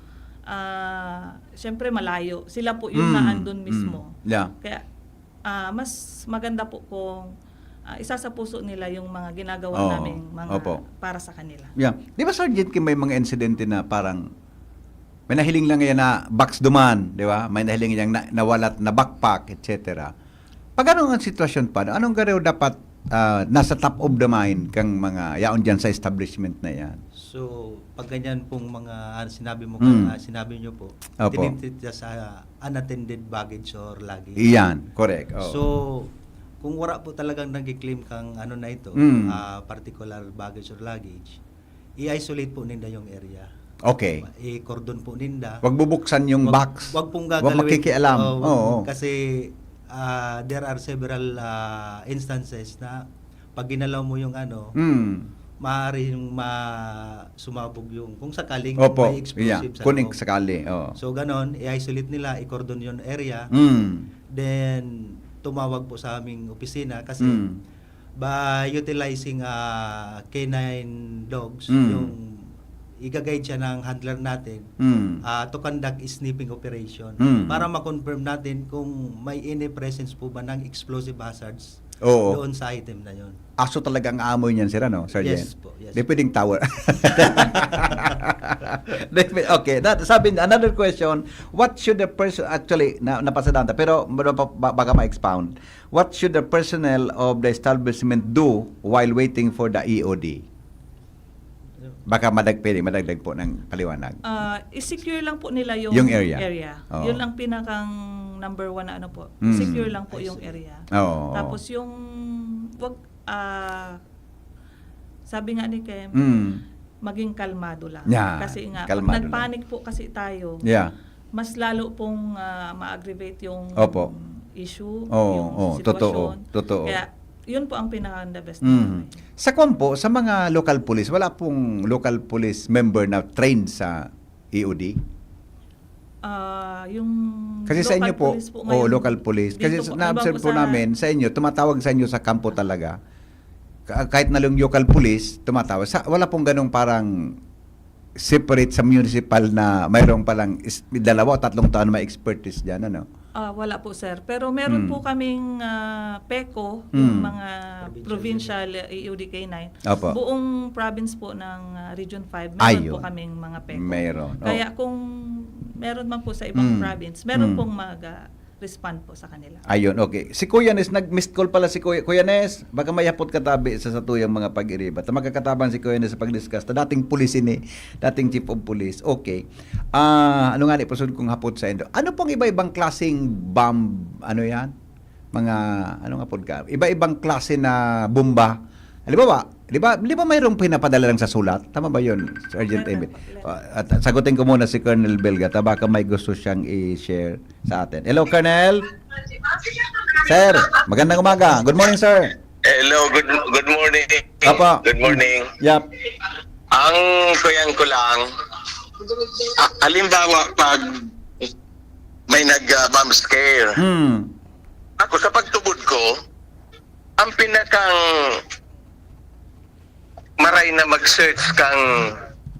ah, siyempre malayo. Sila po yung Mm. naandun Mm. mismo. Yeah. Kaya, ah, mas maganda po kung, ah, isasapuso nila yung mga ginagawa Oo. naming mga Opo. para sa kanila. Yeah. Di ba, Sergeant Kim, may mga insidente na parang may nahiling lang yan na box duman, di ba? May nahiling yang na-, nawalat na backpack, et cetera. Pag ano ang sitwasyon pa, anong garo dapat, ah, nasa top of the mind kang mga yaon dyan sa establishment na yan? So, pag ganyan pong mga, ah, sinabi mo Mm. kan-, ah, sinabi nyo po, Opo. tinitreat siya sa unattended baggage or luggage. Iyan, correct. Oo. So, kung wala po talagang nag-claim kang ano na ito, Mm. ah, particular baggage or luggage, i-isolate po ninda yung area. Okay. I-cordon po ninda. Wag bubuksan yung Wag, box. wag pong Wag gagalawin. makikialam. Oo, wag, Oo. kasi, ah, there are several, ah, instances na pag ginalaw mo yung ano, Mm. maaaring ma-, sumabog yung, kung sakaling Opo, may explosive yeah. sa Kung loob. sakali, oo. So, ganon, i-isolate nila, i-cordon yung area. Mm. Then, tumawag po sa aming opisina kasi Mm. by utilizing, ah, K nine dogs, Mm. yung iga-guide siya ng handler natin, Mm. ah, to conduct sniffing operation Mm. para ma-confirm natin kung may any presence po ba ng explosive hazards Oo. Doon sa item na yun. Aso talagang aamoy niyan, sir, ano, Sergeant? Yes po, yes. Di pwedeng tower. Di pwe- okay, that, sabi niya, another question, what should the person, actually, na, napasadahan ta, pero ba- ba- baka ma-expound, what should the personnel of the establishment do while waiting for the E O D? Baka madag, pwede, madagdag po ng paliwanag. Ah, i-secure lang po nila yung, Yung area. area. Oo. Yun lang pinakang number one na ano po. Mm. Secure lang po I yung see. Area. Oo, oo. Tapos yung, wag, ah, sabi nga ni Kem, Mm. maging kalmado lang. Yeah, Kasi nga, kalmado pag nagpanic po kasi tayo, Yeah. mas lalo pong ah, ma-aggravate yung Opo. issue, Oo, yung oo, sitwasyon. totoo, totoo. Kaya, yun po ang pinaka-the best. Mm. Sa kwan po, sa mga local police, wala pong local police member na trained sa E O D? Ah, yung Kasi sa inyo local po, police po oh, ngayon, local police. Kasi dito po, na-observe halimbawa po sa- namin, sa inyo, tumatawag sa inyo sa kampo talaga. Ka- Kahit na yung local police, tumatawag. Sa, wala pong ganong parang separate sa municipal na mayroong palang is, dalawa o tatlong tao na may expertise dyan, ano? Ah, wala po, sir. Pero meron Mm. po kaming ah, PECO, yung Mm. mga provincial E O D K nine. Opo. Buong province po ng ah, Region five, meron Ayun. po kaming mga PECO. Meron. Oh. Kaya kung meron man po sa ibang Mm. province, meron Mm. pong mag-respond po sa kanila. Ayun, okay. Si Kuya Nes, nag-missed call pala si Kuya. Kuya Nes, baka may hapot ka tabi sa satuyang mga pag-iriba. Ta magkakatabang si Kuya Nes sa pag-discuss. Ta dating pulis ini, dating chief of police. Okay. Ah, ano nga ni pusod kong hapot sa indo? Ano pong iba-ibang klaseng bomb, ano yan? Mga, ano nga pod ka? Iba-ibang klase na bomba. Halimbawa, di ba, di ba mayroong pinapadala lang sa sulat? Tama ba yun, Sergeant Meron Emil? po, meron. Ah, at sagutin ko muna si Colonel Belga. Ta baka may gusto siyang i-share sa atin. Hello, Colonel. Sir, magandang umaga. Good morning, sir. Hello, good good morning. Apa. Good morning. Yap. Ang kuyang ko lang, ah, halimbawa pag may nag ah, bomb scare. Hmm. Ako sa pagtubod ko, ang pinakang maray na mag-search kang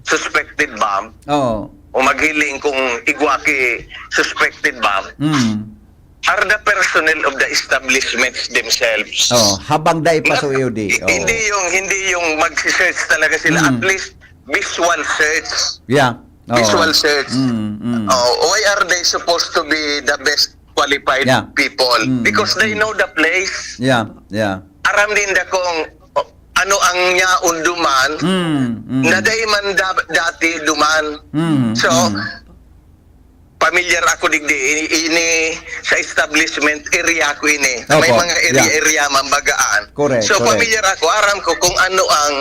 suspected bomb Oo. o maghiling kung igwa ki suspected bomb Hmm. are the personnel of the establishments themselves. Oh, habang dai pa sa E O D. Hi- Oo. Hindi yung hindi yung magsi-search talaga sila, Mm. at least visual search. Yeah. Oo. Visual search. Mm, mm. Oh, why are they supposed to be the best qualified Yeah. people? Mm, Because they mm. know the place. Yeah, yeah. Aram ninda kung ano ang nyaon duman Mm, mm. na dai man da- dati duman. Mm, So, mm. Pamilyar ako digdi ini sa establishment area ko ini. May Opo, mga area yeah. area man bagaan. Correct, So correct. Pamilyar ako, aram ko kung ano ang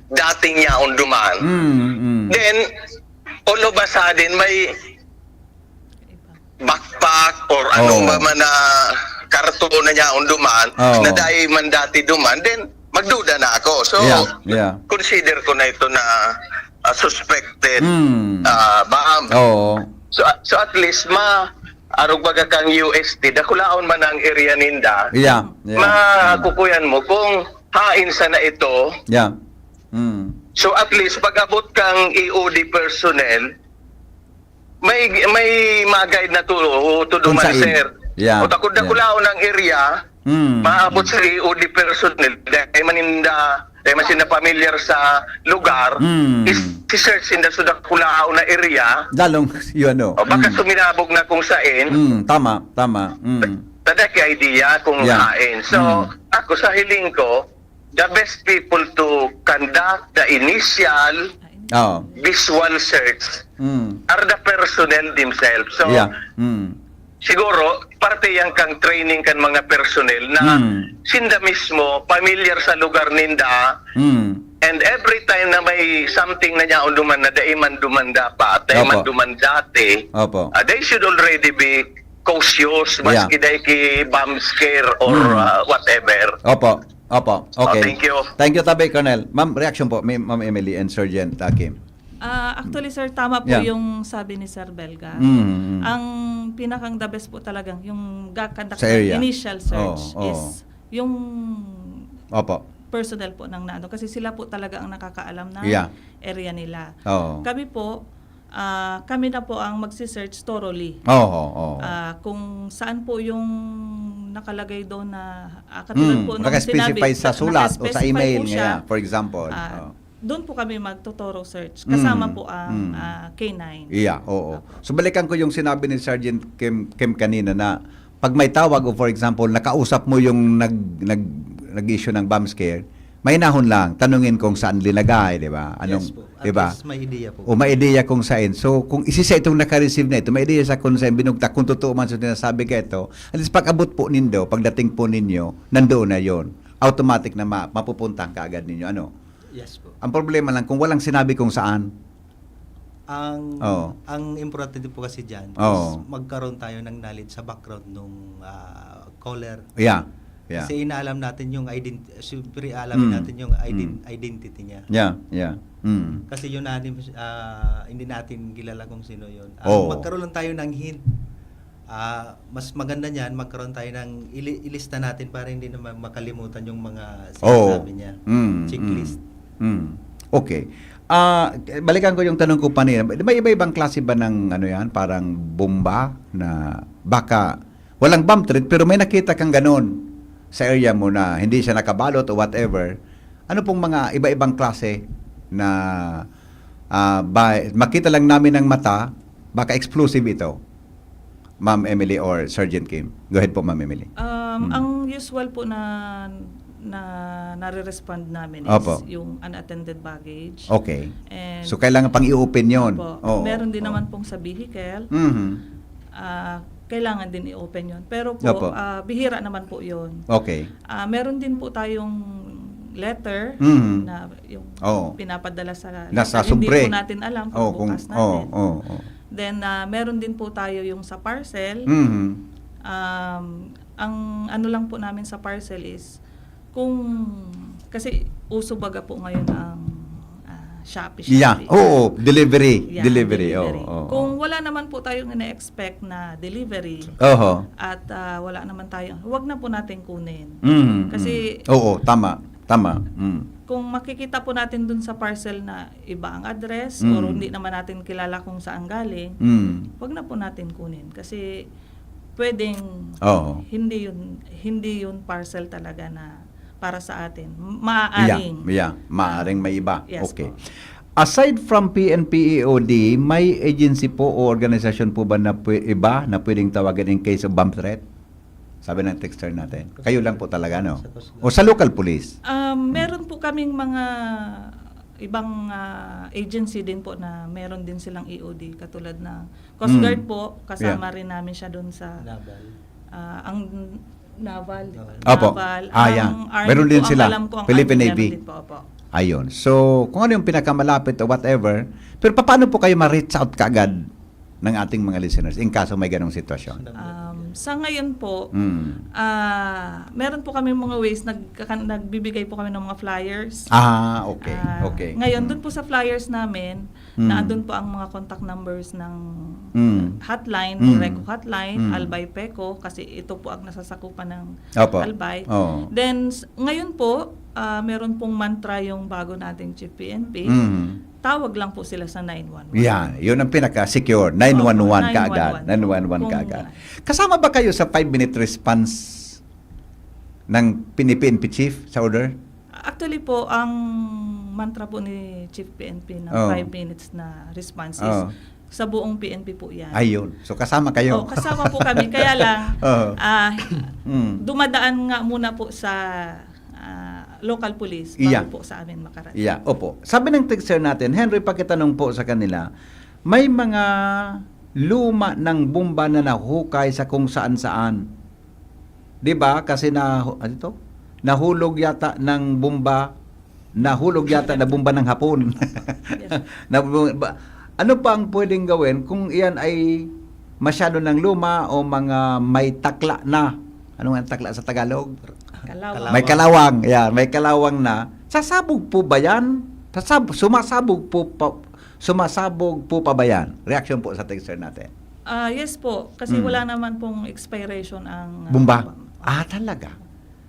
dating yaon duman. Mm, mm. Then all of a sudden may backpack or ano Oh. ba man na karton na yaon duman Oh. na dai man dati duman, then magduda na ako. So Yeah, yeah. consider ko na ito na ah, suspected Mm. ah, bomb. Oo. So, so at least ma arog baga kang U S T, dakulaon man ang area ninda. Yeah, yeah. Makukuyan mo kung hain sana ito. Yeah. Mm. So at least pag abot kang E O D personnel, may may ma-guide na to, to Kung duman, saan. sir. Yeah, O takod yeah. dakulaon ang area, Mm. maabot sa E O D personnel, dahil maninda, dahil masinda pamilyar sa lugar, Mm. is-search sinda sa dakulaon na area, Lalong, yun ano. o baka Mm. suminabog na kung sain, Mm, tama, tama. Mm. tada ki idea kung Yeah. hain. So, Mm. ako sa hiling ko, the best people to conduct the initial Oo. visual search Mm. are the personnel themselves. So, Yeah. Mm. siguro, parte yan kang training kan mga personnel na Mm. sinda mismo, pamilyar sa lugar ninda, Mm. and every time na may something na yaon duman na dai man duman dapat, dai man Opo. duman dati, Opo. ah, they should already be cautious, Yeah. maski dai ki bomb scare or Mm. ah, whatever. Opo. Opo. Okay. Oh, thank you. Thank you, tabi, Colonel. Ma'am, reaction po, may, Ma'am Emily and Sergeant Kim. Ah, actually, sir, tama po Yeah. yung sabi ni Sir Belga. Mm, mm. Ang pinakang the best po talagang yung gakandak Sa area. Initial search Oo, oo. is yung Opo. personnel po ng naano. Kasi sila po talaga ang nakakaalam ng Yeah. area nila. Oo. Kami po, ah, kami na po ang magsi-search thoroughly. Oo, oo. Ah, kung saan po yung nakalagay doon na, ah, katulad Mm, po nung naka-specify sinabi, sa sulat o sa naka-specify email po siya, niya, for example. ah, Oh. doon po kami magto-thorough search. Kasama Mm, po ang mm. ah, K nine. Yeah, oo. So, balikan ko yung sinabi ni Sergeant Kim, Kim kanina na pag may tawag o, for example, nakausap mo yung nag, nag, nag-issue ng bomb scare, mahinahon lang, tanungin kung saan linagay, di ba? Anong, Yes po. At di ba? Least may ideya po. O may ideya kung saan. So, kung isa sa itong naka-receive na ito, may ideya sa kung saan binugtak, kung totoo man sa sinasabi ka ito, at least pag abot po nindo, pagdating po ninyo, nandoon na yon. Automatic na ma- mapupuntahan ka agad ninyo. Ano? Yes po. Ang problema lang kung walang sinabi kung saan. Ang Oo. Ang importante po kasi diyan is Oo. magkaroon tayo ng knowledge sa background nung ah, caller. Yeah. Yeah. Kasi inaalam natin yung ident siyempre aalamin Mm. natin yung ident- Mm. identity niya. Yeah, yeah. Mm. Kasi yun natin ah, hindi natin kilala kung sino yun. Ah, Oo. Magkaroon lang tayo ng hint. Ah, mas maganda niyan magkaroon tayo ng ili- ilista natin para hindi naman makalimutan yung mga Oo. sinasabi niya. Mm, Checklist. mm, mm. Okay. Ah, balikan ko yung tanong ko pa niya. May iba-ibang klase ba ng ano yan, parang bomba na baka walang bomb threat pero may nakita kang ganon sa area mo na hindi siya nakabalot o whatever. Ano pong mga iba-ibang klase na ah, ba, makita lang namin ng mata, baka explosive ito? Ma'am Emily or Sergeant Kim? Go ahead po, Ma'am Emily. Um, Hmm. Ang usual po na na nare-respond namin is Opo. yung unattended baggage. Okay. And So, kailangan pang i-open yun. Opo. Oo, Meron din oo. Naman pong sa vehicle. Mhm. Ah, kailangan din i-open yun. Pero po, Opo. ah, bihira naman po yun. Okay. Ah, meron din po tayong letter Mhm. na yung Oo. pinapadala sa Nasa letter. Hindi sobre. po natin alam Oh, kung pagbukas natin. oh, oh, oh. Then, ah, meron din po tayo yung sa parcel. Mhm. Um, ang ano lang po namin sa parcel is kung kasi uso baga po ngayon ang ah, Shopee, Yeah. Shopee. Oo, delivery. Yeah, delivery. delivery. Oo, oo. Kung wala naman po tayong ina-expect na delivery Oho. at ah, wala naman tayo, wag na po natin kunin. Mhm, Kasi mhm. Oo, tama. Tama. Mm. Kung makikita po natin dun sa parcel na iba ang address Mm. or hindi naman natin kilala kung saan galing, Mm. wag na po natin kunin kasi pwedeng Oo. hindi yun hindi yun parcel talaga na para sa atin. Maaaring. Yeah, yeah. Maaring may iba. Yes Okay. po. Aside from P N P E O D, may agency po o organisasyon po ba na pwe- iba na pwedeng tawagan in case of bomb threat? Sabi ng texter natin. Kayo lang po talaga, no? Sa Coast Guard. O sa local police? Um, meron po kaming mga ibang ah, agency din po na meron din silang E O D katulad ng Coast Mm. Guard po, kasama Yeah. rin namin siya doon sa Naval. ah, ang Naval, di ba? Naval. Opo. Naval, Ah, ang yeah. Army Meron din po, ang sila. alam ko, ang Philippine Army Navy. meron din po, opo. Ayun. So, kung ano yung pinakamalapit o whatever, pero paano po kayo ma-reach out kaagad ng ating mga listeners in kaso may ganong sitwasyon? Um, sa ngayon po, Mm. ah, meron po kami mga ways, nagkakan- nagbibigay po kami ng mga flyers. Ah, okay. Ah, okay. Ngayon, Mm. doon po sa flyers namin, Mm. na andun po ang mga contact numbers ng Mm. hotline, Mm. Reco Hotline, Mm. Albay Peco, kasi ito po ang nasasakupan ng Opo. Albay. Oo. Then, s- ngayon po, ah, meron pong mantra yung bago nating Chief P N P. Mm. Tawag lang po sila sa nine one one. Yan, yun ang pinaka-secure. nine one one Opo, kaagad. nine one one. nine one one Kung- kaagad. Kasama ba kayo sa five-minute response ng P N P chief sa order? Actually po, ang mantra po ni Chief P N P na Oh. five minutes na response is Oh. sa buong P N P po yan. Ayun. So, kasama kayo. Oh, kasama po kami. Kaya lang, Oo. ah, Mm. dumadaan nga muna po sa ah, local police bago Iya. po sa amin makarating. Yeah, opo. Sabi ng texter natin, Henry, pakitanong po sa kanila, may mga luma ng bomba na nahukay sa kung saan-saan. 'Di ba? Kasi na, ano to? Nahulog yata ng bomba, nahulog yata na bomba ng Hapon. Yes. Na, ba, ano pa ang pwedeng gawin kung iyan ay masyado ng luma o mga may takla na? Ano nga ang takla sa Tagalog? Kalawang. May kalawang. Yeah, may kalawang na. Sasabog po ba yan? Sasab- sumasabog po pa, sumasabog po pa ba yan? Reaction po sa texter natin. Ah, yes po, kasi Mm. wala naman pong expiration ang ah, Bomba? bomba. Ah, talaga?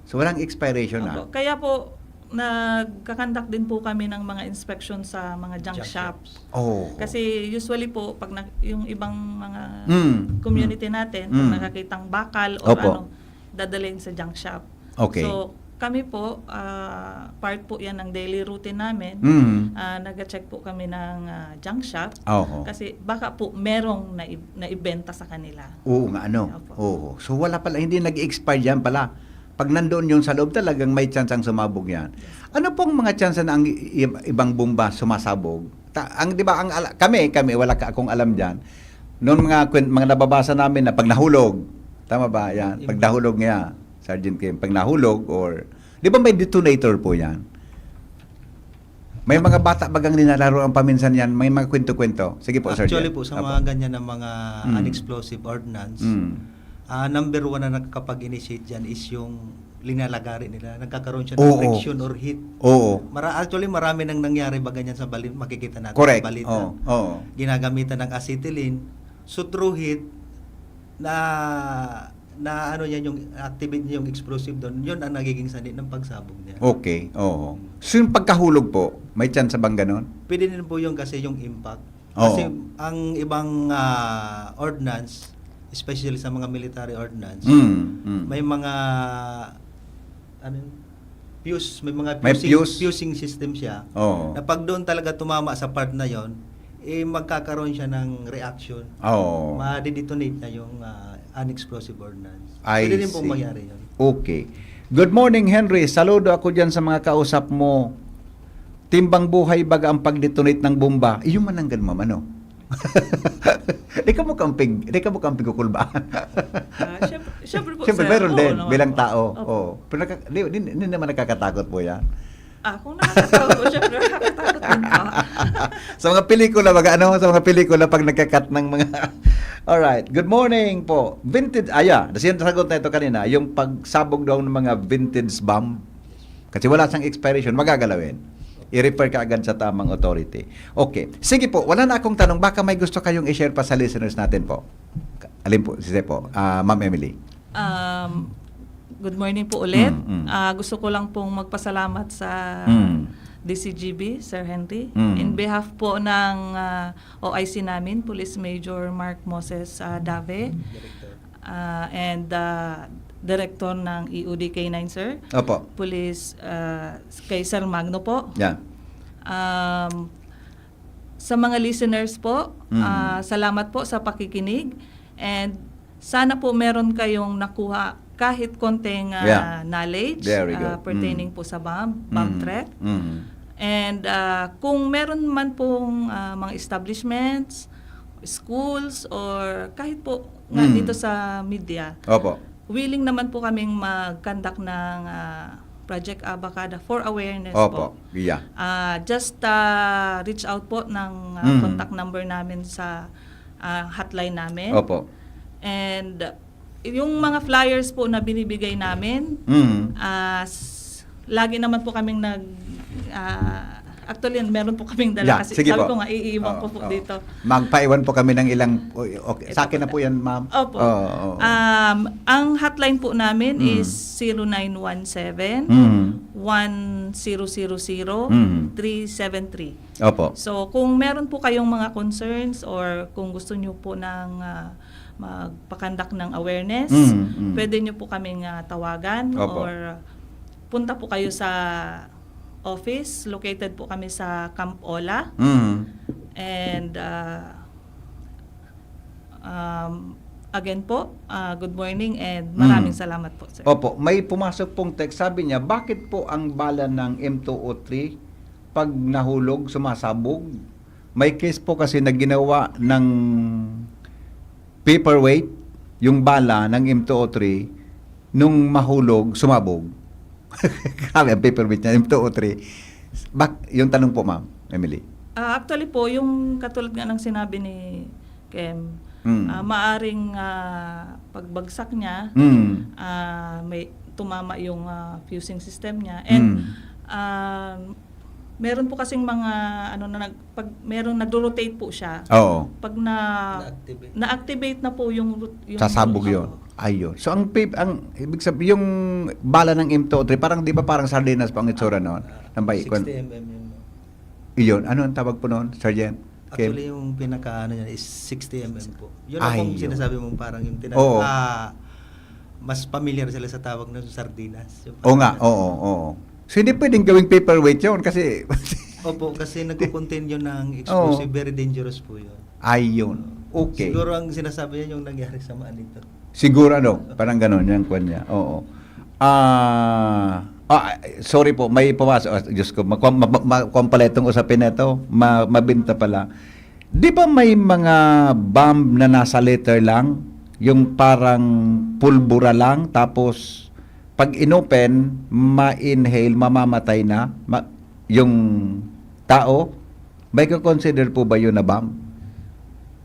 So, walang expiration na? Opo. Kaya po, nagkakandak din po kami ng mga inspection sa mga junk, Junk shops. Oh. Kasi usually po, pag na, yung ibang mga Mm. community natin, pag Mm. nakakitang bakal o Opo. ano, dadalhin sa junk shop. Okay. So, kami po, ah, part po yan ng daily routine namin. Mm. Ah, nag-check po kami ng ah, junk shop. Oho. Kasi baka po merong naib- naibenta sa kanila. Oo nga, ano? Opo. Oo. So, wala pala, hindi nag-expire yan pala. Pag nandoon yung sa loob, talagang may chance ang sumabog yan. Ano pong mga chance na ang i- ibang bomba sumasabog? Ta- ang, di ba, ang ala- kami, kami, wala ka akong alam dyan. Noon mga, kwen- mga nababasa namin na pag nahulog, tama ba yan? Pag nahulog nga, Sergeant Kim, pag nahulog or, di ba may detonator po yan? May mga bata bagang nilalaro ang paminsan yan, may mga kwento-kwento. Sige po, Sergeant. Actually po, sa Apo. mga ganyan na mga Mm. unexplosive ordnance, Mm. ah, number one na nakakapag-initiate dyan is yung linalagari nila. Nagkakaroon siya Oo. ng friction or heat. Oo. Mara- actually, marami nang nangyari ba ganyan sa balin, makikita natin Correct. sa balita. Oo. Oo. Ginagamitan ng acetylene. So through heat, na na ano yan, yung activate niya yung explosive doon, yun ang nagiging sanhi ng pagsabog niya. Okay. Oo. So yung pagkahulog po, may chance bang ganon? Pwede din po yung kasi yung impact. Oo. Kasi ang ibang ah, ordnance, especially sa mga military ordnance, Mm, mm. may mga ano yun? Fuse, may mga May fusing, fuse? Fusing system siya. Oo. Na pag doon talaga tumama sa part na yon, eh magkakaroon siya ng reaction. Oo. Ma-detonate na yung ah, unexplosive ordnance. I Pwede rin pong see. mangyari yun. Okay. Good morning, Henry. Saludo ako dyan sa mga kausap mo. Timbang buhay baga ang pag-detonate ng bomba. Iyo man ang ganun, ma'am, ano? Di ka mo kamping, di ka mo kamping kukulbaan. Ah, syempre, syempre po, Siyempre, sir. meron Oo din, naman bilang po. tao. Opo. Oh. Pero naka, di, di, di naman nakakatakot po yan. Ah, kung nakakatakot po, syempre nakakatakot din po. Sa mga pelikula, baga ano, sa mga pelikula pag nagkakat ng mga... Alright. Good morning po. Vintage, ah, yeah. Kasi yung sagot na ito kanina, yung pagsabog daw ng mga vintage bomb. Kasi wala siyang expiration, magagalawin. I-refer ka agad sa tamang authority. Okay. Sige po, wala na akong tanong. Baka may gusto kayong i-share pa sa listeners natin po. Alin po, sise po? Ah, Ma'am Emily. Um, good morning po ulit. Mm, mm. Ah, gusto ko lang pong magpasalamat sa Mm. D C G B, Sir Henry. Mm. In behalf po ng ah, O I C namin, Police Major Mark Moses ah, Dave, ah, and ah, Director ng E O D K nine, sir. Opo. Police ah, kay Sir Magno po. Yeah. Um, sa mga listeners po, Mm. ah, salamat po sa pakikinig. And sana po meron kayong nakuha kahit konting ah, Yeah. knowledge Very ah, good. pertaining Mm. po sa bomb, bomb Mm. threat. Mm. And ah, kung meron man pong ah, mga establishments, schools, or kahit po nga Mm. dito sa media, Opo. willing naman po kaming mag-conduct ng ah, Project Abacada for awareness Opo. po. Yeah. Ah, just ah, reach out po ng ah, Mm. contact number namin sa ah, hotline namin. Opo. And yung mga flyers po na binibigay namin, Mm. ah, s- lagi naman po kaming nag ah, actually, meron po kaming dala Yeah, kasi sige sabi po. ko nga, iiwan ko Oo, po oo. dito. Magpaiwan po kami ng ilang... Okay, Ito sa akin po. na po yan, ma'am. Opo. Oo, oo. Um, ang hotline po namin Mm. is zero nine one seven, Mm. one zero zero zero, Mm. three seven three. Opo. So, kung meron po kayong mga concerns or kung gusto nyo po ng ah, magpakandak ng awareness, Mm, mm. pwede nyo po kaming ah, tawagan Opo. or punta po kayo sa office. Located po kami sa Camp Ola. Mm. And ah, um, again po, ah, good morning and maraming Mm. salamat po, sir. Opo, may pumasok pong text. Sabi niya, "Bakit po ang bala ng M two oh three pag nahulog, sumasabog?" May case po kasi na ginawa ng paperweight, yung bala ng M two oh three, nung mahulog, sumabog. Grabe ang paperweight niya, M two oh three. Bak-, yung tanong po, Ma'am Emily. Ah, actually po, yung katulad nga ng sinabi ni Kem, Mm. ah, maaring ah, pagbagsak niya, Mm. ah, may tumama yung ah, fusing system niya. And Mm. ah, meron po kasing mga ano na nag, pag merong nagro-rotate po siya, Oo. pag na Na-activate. na-activate na po yung rot- yung Sasabog Opo. yun. Ayun. So, ang pip-, ang ibig sabihin, yung bala ng M two oh three, parang, di ba, parang sardinas pa ang itsura noon? Ng bay-, kwan- sixty M M yun. Iyon. Ano ang tawag po noon, Sergeant? Kim? Actually, yung pinaka ano niya is sixty M M po. Yun Ay, ang pong yun. Sinasabi mong parang yung tina- Oo. ah, mas familiar sila sa tawag na sardinas. Yung Oo nga, parang oo, oo. So, hindi pwedeng gawing paperweight yun kasi... Opo, kasi nagko-contain yun ng explosive, Oo. very dangerous po yun. Ayun. Okay. Siguro ang sinasabi niya yung nangyari sa Manito. Siguro ano, parang ganun, yung kwan niya. Oo. Ah, ah, sorry po, may pumasok. Ah, Diyos ko, makuha, ma, ma, makuha pala itong usapin na ito. Ma, mabinta pala. Di ba may mga bomb na nasa letter lang? Yung parang pulbura lang, tapos pag inopen, ma-inhale, mamamatay na ma, yung tao? May ko-consider po ba yun na bomb?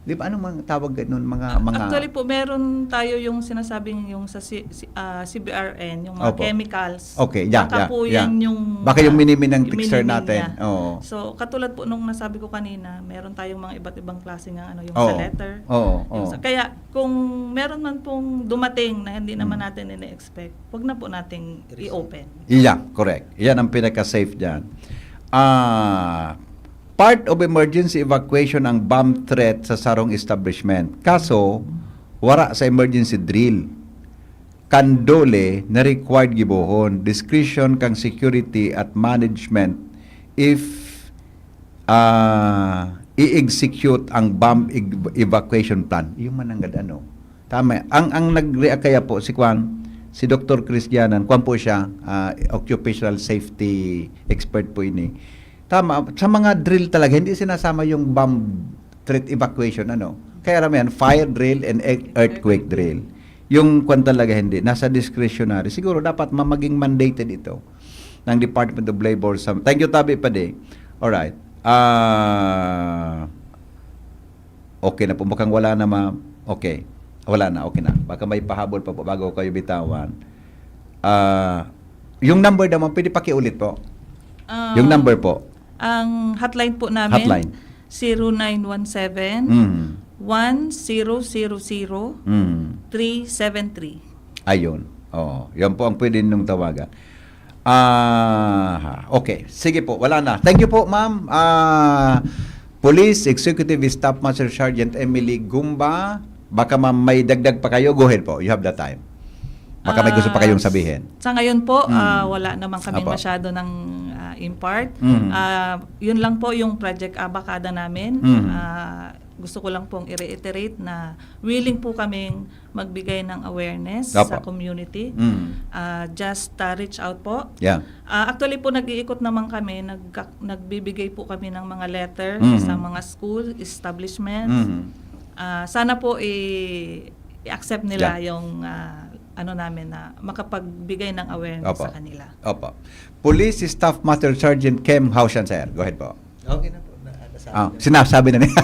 Di ba, anong mga tawag nun? Mga, mga... Actually po, meron tayo yung sinasabing yung sa C, C, ah, C B R N, yung mga Opo. chemicals. Okay, yeah, Baka yeah, po yeah. yan yung... Baka yung minimin ng yung texter minimin natin. niya. Oo. So, katulad po nung nasabi ko kanina, meron tayong mga iba't ibang klase ng ano, yung Oo. sa letter. Oo, Yung oo. sa, kaya kung meron man pong dumating na hindi naman Mm. natin ini-expect, wag na po nating i-open. Yeah, correct. Yan ang pinaka-safe dyan. Ah, part of emergency evacuation ang bomb threat sa sarong establishment. Kaso, wara sa emergency drill. Kan DOLE na required gibohon, discretion kang security at management if ah, i-execute ang bomb eg-, evacuation plan. Yung mananggad ano. Tama. Ang, ang nag-react kaya po, si Kwan, si Doktor Chris Gianan, Kwan po siya, ah, occupational safety expert po ini. Tama, sa mga drill talaga, hindi sinasama yung bomb threat evacuation, ano. Kaya alam mo yan, fire drill and e-, earthquake drill. Yung kwan talaga hindi, nasa discretionary. Siguro dapat ma, maging mandated ito ng Department of Labor. Sa, thank you, Tabi Padi. Alright. Ah, okay na po. Mukhang wala na, ma'am. Okay. Wala na. Okay na. Baka may pahabol pa po bago kayo bitawan. Ah, yung number naman, pwede pakiulit po. Ah, Yung number po. Ang hotline po namin, Hotline. zero nine one seven, Mm. one zero zero zero, Mm. three seven three. Ayun. Oo. Yan po ang pwede niyong tawagan. Ah, okay. Sige po. Wala na. Thank you po, ma'am. Ah, Police Executive Staff Master Sergeant Emily Gumba. Baka, ma'am, may dagdag pa kayo. Go ahead po. You have the time. Baka may gusto pa kayong sabihin. Ah, sa ngayon po, Mm. ah, wala naman kami Apo. masyado ng ah, impart. Mm. Ah, yun lang po yung Project Abacada namin. Mm. Ah, gusto ko lang pong i-reiterate na willing po kaming magbigay ng awareness Apo. sa community. Mm. Ah, just ah, reach out po. Yeah. Ah, actually po, nag-iikot naman kami, nagka- nagbibigay po kami ng mga letter Mm. sa mga school, establishment. Mm. Ah, sana po i- i-accept nila Yeah. yung ah, ano namin na makapagbigay ng awareness Opo. sa kanila. Opo. Police Staff Master Sergeant Kem Haushan, sir. Go ahead po. Okay na po. Na, nasabi Ah, na. sinasabi na niya.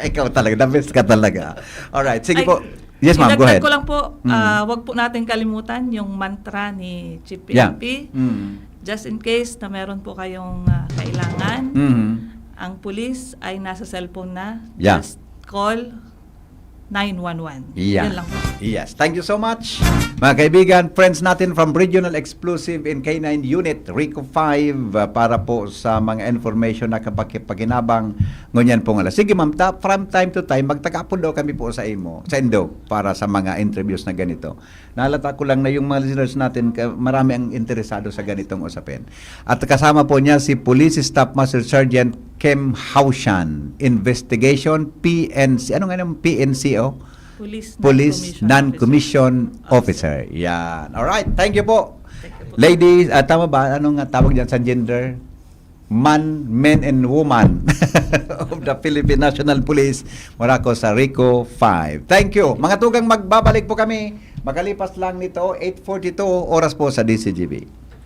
Ikaw talaga, the best ka talaga. Alright, sige Ay, po. Yes, ma'am, go idagdag ahead. ko lang po, Mm. ah, wag po natin kalimutan yung mantra ni Chief Yeah. P N P. Mm. Just in case na meron po kayong ah, kailangan, Mhm. ang pulis ay nasa cellphone na. Yeah. Just call nine one one. Yeah. Yun lang po. Yes. Thank you so much. Mga kaibigan, friends natin from Regional Explosive and K nine Unit, RICO five, uh, para po sa mga information na kapakipaghinabang ngunyan pong alas. Sige, ma'am, ta, from time to time, magtaka po daw kami po sa imo, sa indo, para sa mga interviews na ganito. Naalata ko lang na yung mga listeners natin, ka, marami ang interesado sa ganitong usapin. At kasama po niya si Police Staff Master Sergeant Kem Haushan, Investigation, P N C. Ano nga yung P N C O? Police Police Non-Commissioned Non-Commissioned Officer. Yan. Alright. Thank you po. Ladies, ah, tama ba? Anong nga tawag dyan sa gender? Man, men, and woman of the Philippine National Police mula ko sa RICO five. Thank you. Mga tugang, magbabalik po kami. Makalipas lang nito, eight forty-two oras po sa D Z G B.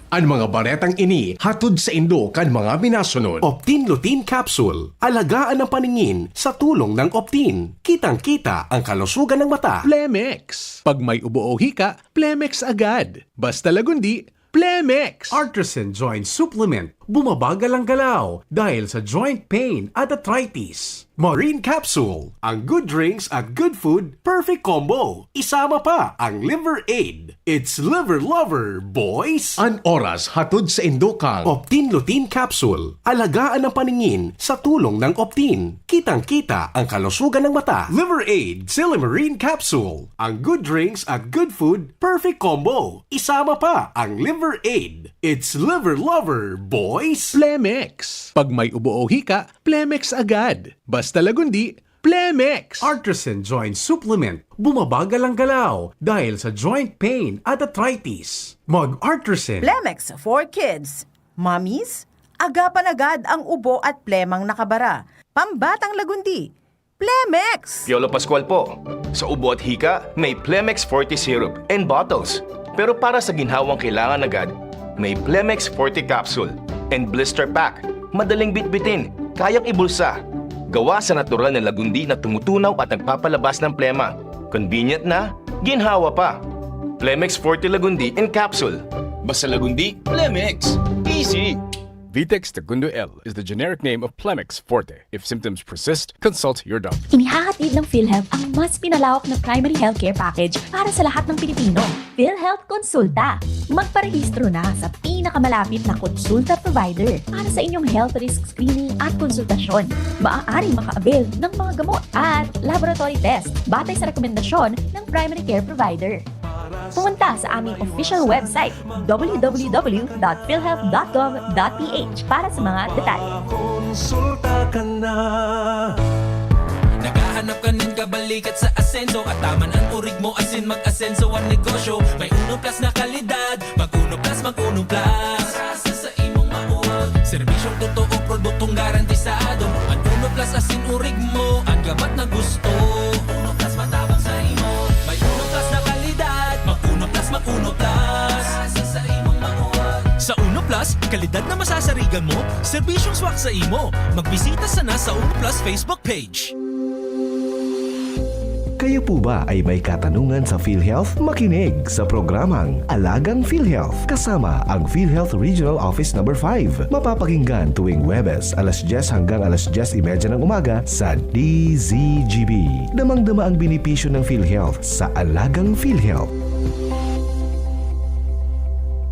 Ang mga baretang ini hatod sa indo kan mga minasunod. Optin Lutein Capsule. Alagaan ang paningin sa tulong ng Optin. Kitang-kita ang kalusugan ng mata. Plemex. Pag may ubo o hika, Plemex agad. Basta lagundi, Plemex. Artisan Joint Supplement. bumabagal ang galaw dahil sa joint pain at arthritis. Marine Capsule, ang good drinks at good food, perfect combo. Isama pa ang Liver Aid. It's Liver Lover, boys! An oras hatod sa indokang Optin Lutein Capsule. Alagaan ang paningin sa tulong ng Optin. Kitang-kita ang kalusugan ng mata. Liver Aid, Silimarine Capsule. Ang good drinks at good food, perfect combo. Isama pa ang Liver Aid. It's Liver Lover, boys! Plemex. Pag may ubo o hika, Plemex agad. Basta Lagundi, Plemex! Artisan Joint Supplement. Bumabagal ang galaw dahil sa joint pain at arthritis. Mag-Artisan. Plemex for Kids. Mommies, agapan agad ang ubo at plemang nakabara. Pambatang Lagundi, Plemex! Piolo Pascual po. Sa ubo at hika, may Plemex Forte Syrup and bottles. Pero para sa ginhawang kailangan agad, may Plemex Forte Capsule and Blister Pack. Madaling bitbitin, kayang ibulsa. Gawa sa natural na lagundi na tumutunaw at nagpapalabas ng plema. Convenient na, ginhawa pa. Plemex Forte Lagundi in Capsule. Basta Lagundi, Plemex. Easy! Vitex Segundo L is the generic name of Plemex Forte. If symptoms persist, consult your doctor. Inihahatid ng PhilHealth ang mas pinalawak na primary healthcare package para sa lahat ng Pilipino. PhilHealth Konsulta. Magparehistro na sa pinakamalapit na konsulta provider para sa inyong health risk screening at konsultasyon. Maaaring maka-avail ng mga gamot at laboratory test batay sa rekomendasyon ng primary care provider. Pumunta sa aming official website, w w w dot philhealth dot gov dot p h, para sa mga detalye. Konsulta ka na. Naghahanap ka nin kabalikat sa asenso, at taman an urig mo asin mag-asenso an negosyo. May Uno Plus na kalidad, mag Uno Plus, mag Uno Plus. Sa, sa imong mauwag. Serbisyong totoo, produktong garantisado. An Uno Plus asin urig mo, an gabat na gusto. Uno Plus matabang sa imo. May Uno Plus na kalidad, mag Uno Plus, mag Uno Plus. Sa, sa imong mauwag. Sa Uno Plus, kalidad na masasarigan mo, serbisyong swak sa imo. Magbisita sana sa Uno Plus Facebook page. Kayo po ba ay may katanungan sa PhilHealth? Makinig sa programang Alagang PhilHealth kasama ang PhilHealth Regional Office Number five. Mapapakinggan tuwing Huwebes, alas dyes hanggang alas dyes y media ng umaga sa D Z G B. Damang-dama ang benepisyo ng PhilHealth sa Alagang PhilHealth.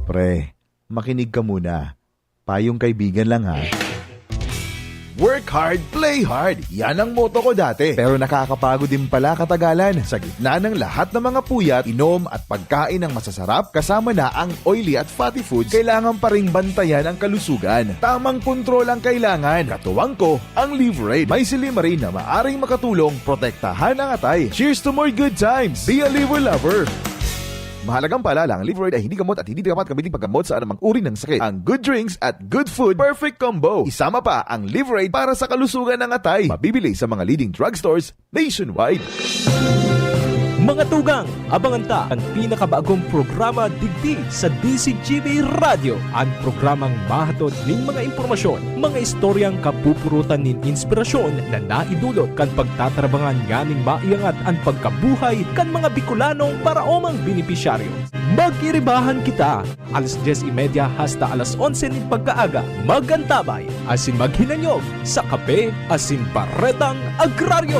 Pre, makinig ka muna. Payong kaibigan lang, ha. Work hard, play hard. Yan ang motto ko dati. Pero nakakapagod din pala katagalan. Sa gitna ng lahat ng mga puyat, inom at pagkain ng masasarap, kasama na ang oily at fatty foods, kailangan pa ring bantayan ang kalusugan. Tamang kontrol ang kailangan. Katuwang ko, ang Liverade. May silymarin na maaring makatulong protektahan ang atay. Cheers to more good times! Be a Liver Lover! Mahalagang paalala, ang Liverade ay hindi gamot at hindi dapat gamitin paggamot sa anumang uri ng sakit. Ang good drinks at good food, perfect combo. Isama pa ang Liverade para sa kalusugan ng atay. Mabibili sa mga leading drugstores nationwide. Mga tugang, abangan ta an pinakabagong programa digdi sa D Z G B Radyo, an programang mahatod nin mga impormasyon, mga istoryang kapupurutan nin inspirasyon na naidulot kan pagtatarabangan nganing maiangat an pagkabuhay kan mga Bicolanong paraomang benepisyaryo. Mag-iribahan kita, alas dyes y media hasta alas onse nin pagkaaga. Mag-antabay asin maghinanyog sa Kape asin Baretang Agraryo.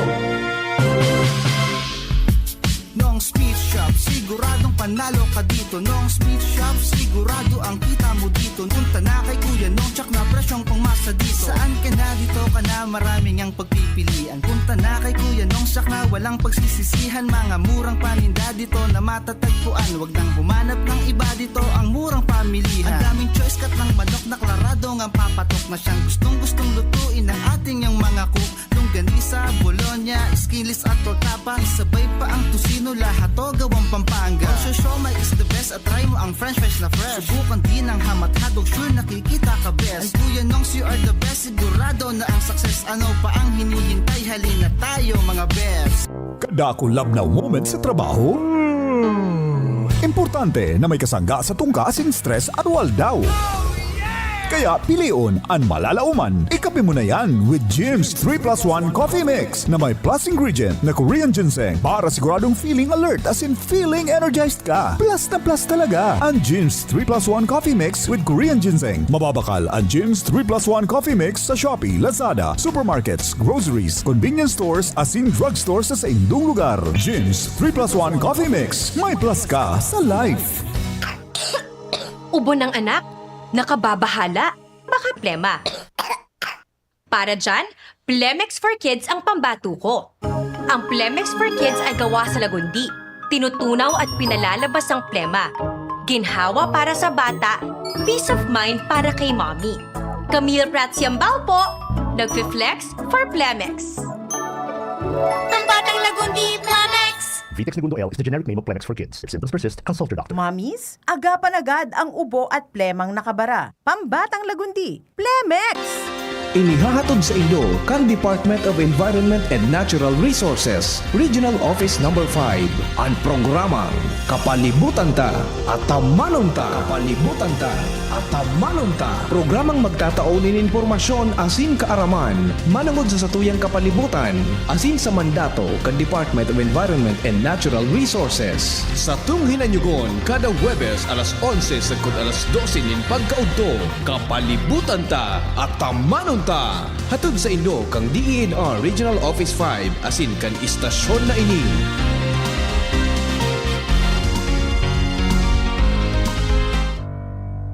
Nong's Meat Shop, siguradong panalo ka dito. Nong's Meat Shop, sigurado ang kita mo dito. Punta na kay Kuya Nong, tsak na presyong pangmasa dito. Saan ka na, dito ka na, marami ngang pagpipilian. Punta na kay Kuya Nong, tsak na walang pagsisisihan. Mga murang paninda dito na matatagpuan. Wag nang humanap ng iba, dito ang murang pamilihan. Ang daming choice, cut ng manok na klarado ngang papatok na siyang gustong-gustong lutuin ng ating yang mga cook. Longganisa, bologna, skinless at tortapa. Isabay pa ang tocino, lahat to gawang Pampanga. Ang siomai is the best at try mo ang french fries na fresh. Subukan din ang ham at hotdog, sure nakikita ka best. Ang Kuya Nongs, you are the best, sigurado na ang success. Ano pa ang hinihintay? Halina tayo, mga best. Kada ako love now moment sa trabaho? Hmm. Importante na may kasangga sa tungka asin stress anual daw. Kaya pilion an malalaoman. Ikape mo na yan with Jim's three plus one Coffee Mix na may plus ingredient na Korean ginseng para siguradong feeling alert, as in feeling energized ka. Plus na plus talaga an Jim's three plus one Coffee Mix with Korean ginseng. Mababakal an Jim's three plus one Coffee Mix sa Shopee, Lazada, supermarkets, groceries, convenience stores, asin drugstore sa saindong lugar. Jim's three plus one Coffee Mix. May plus ka sa life. Ubo ng anak? Nakababahala? Baka plema. Para dyan, Plemex for Kids ang pambato ko. Ang Plemex for Kids ay gawa sa lagundi. Tinutunaw at pinalalabas ang plema. Ginhawa para sa bata, peace of mind para kay mommy. Camille Prats Yambao po, nagfi-flex for Plemex. Ang batang lagundi, Plemex! Vitex Negundo L is the generic name of Plemex for kids. If symptoms persist, consult your doctor. Mommies, agapan agad ang ubo at plemang nakabara. Pambatang lagundi, Plemex! Inihahatod sa inyo kan Department of Environment and Natural Resources, Regional Office Number five, an programang Kapalibutan Ta, Atamanon Ta. Kapalibutan Ta, Atamanon Ta. Programang magtatao nin impormasyon asin kaaraman manongod sa satuyang kapalibutan asin sa mandato kan Department of Environment and Natural Resources. Satong hinanyugon kada Huwebes alas onse sagkod alas dose nin pagkaudto, Kapalibutan Ta, Atamanon Ta. Hatod sa inyo kan D E N R Regional Office five asin kan istasyon na ini.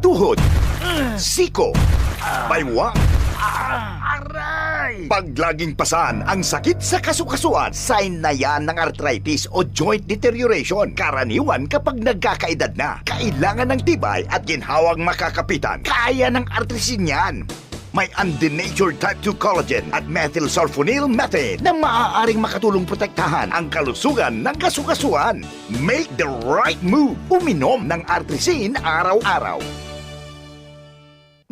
Tuhod, siko, baywang, aray! Paglaging pasan ang sakit sa kasukasuan, sign na yan ng arthritis o joint deterioration. Karaniwan kapag nagkakaedad na, kailangan ng tibay at ginhawang makakapitan. Kaya ng artrisin yan. May undenatured type two collagen at methylsulfonyl methane na maaaring makatulong protektahan ang kalusugan ng kasukasuan. Make the right move. Uminom ng Artrisin araw-araw.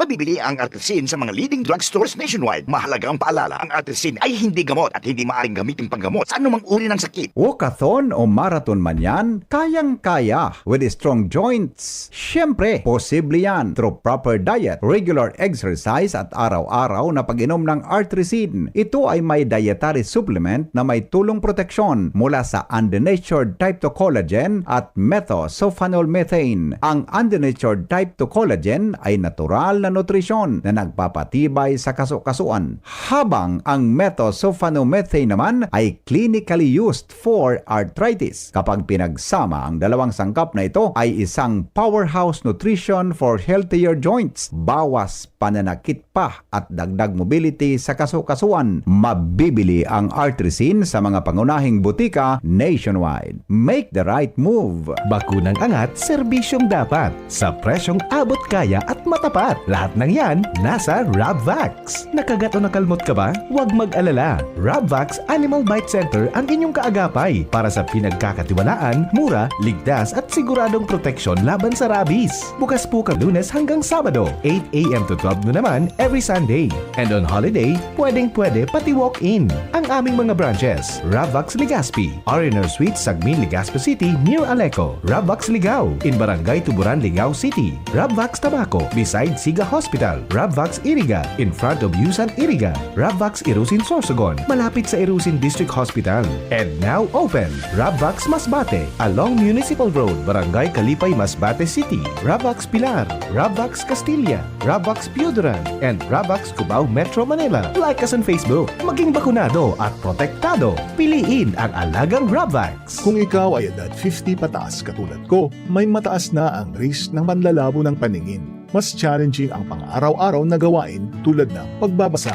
Mabibili ang Artrisin sa mga leading drugstores nationwide. Mahalagang paalala, ang Artrisin ay hindi gamot at hindi maaaring gamitin panggamot sa anumang uri ng sakit. Walkathon o marathon man yan, kayang-kaya with strong joints. Siyempre, posible yan through proper diet, regular exercise at araw-araw na pag-inom ng Artrisin. Ito ay may dietary supplement na may tulong proteksyon mula sa undenatured type two collagen at methylsulfonyl methane. Ang undenatured type two collagen ay natural na nutrisyon na nagpapatibay sa kasukasuan, habang ang methylsulfonyl methane naman ay clinically used for arthritis. Kapag pinagsama ang dalawang sangkap na ito, ay isang powerhouse nutrition for healthier joints, bawas pananakit pa at dagdag mobility sa kasukasuan. Mabibili ang Artrisin sa mga pangunahing butika nationwide. Make the right move! Bakunang angat, serbisyong dapat, sa presyong abot kaya at matapat. Lahat ng yan, nasa Rabvax. Nakagat o nakalmot ka ba? Huwag mag-alala. Rabvax Animal Bite Center ang inyong kaagapay para sa pinagkakatiwalaan, mura, ligtas at siguradong proteksyon laban sa rabies. Bukas po kan Lunes hanggang Sabado, eight a.m. to twelve noon naman every Sunday. And on holiday, pwedeng-pwede pati walk-in. Ang aming mga branches, Rabvax Legazpi, R and R Suite, Sagmin, Legazpi City, near Aleco. Rabvax Ligao, in Barangay Tuburan, Ligao City. Rabvax Tabaco, beside Siga Hospital. Rabvax Iriga, in front of Yusan Iriga. Rabvax Irusin, Sorsogon, malapit sa Irusin District Hospital. And now open, Rabvax Masbate, along Municipal Road, Barangay Kalipay, Masbate City. Rabvax Pilar, Rabvax Castilla, Rabvax Pioduran, and Rabvax Cubao, Metro Manila. Like us on Facebook. Maging bakunado at protektado. Piliin ang alagang Rabvax. Kung ikaw ay edad fifty pataas katulad ko, may mataas na ang risk ng panlalabo ng paningin. Mas challenging ang pang-araw-araw na gawain tulad ng pagbabasa,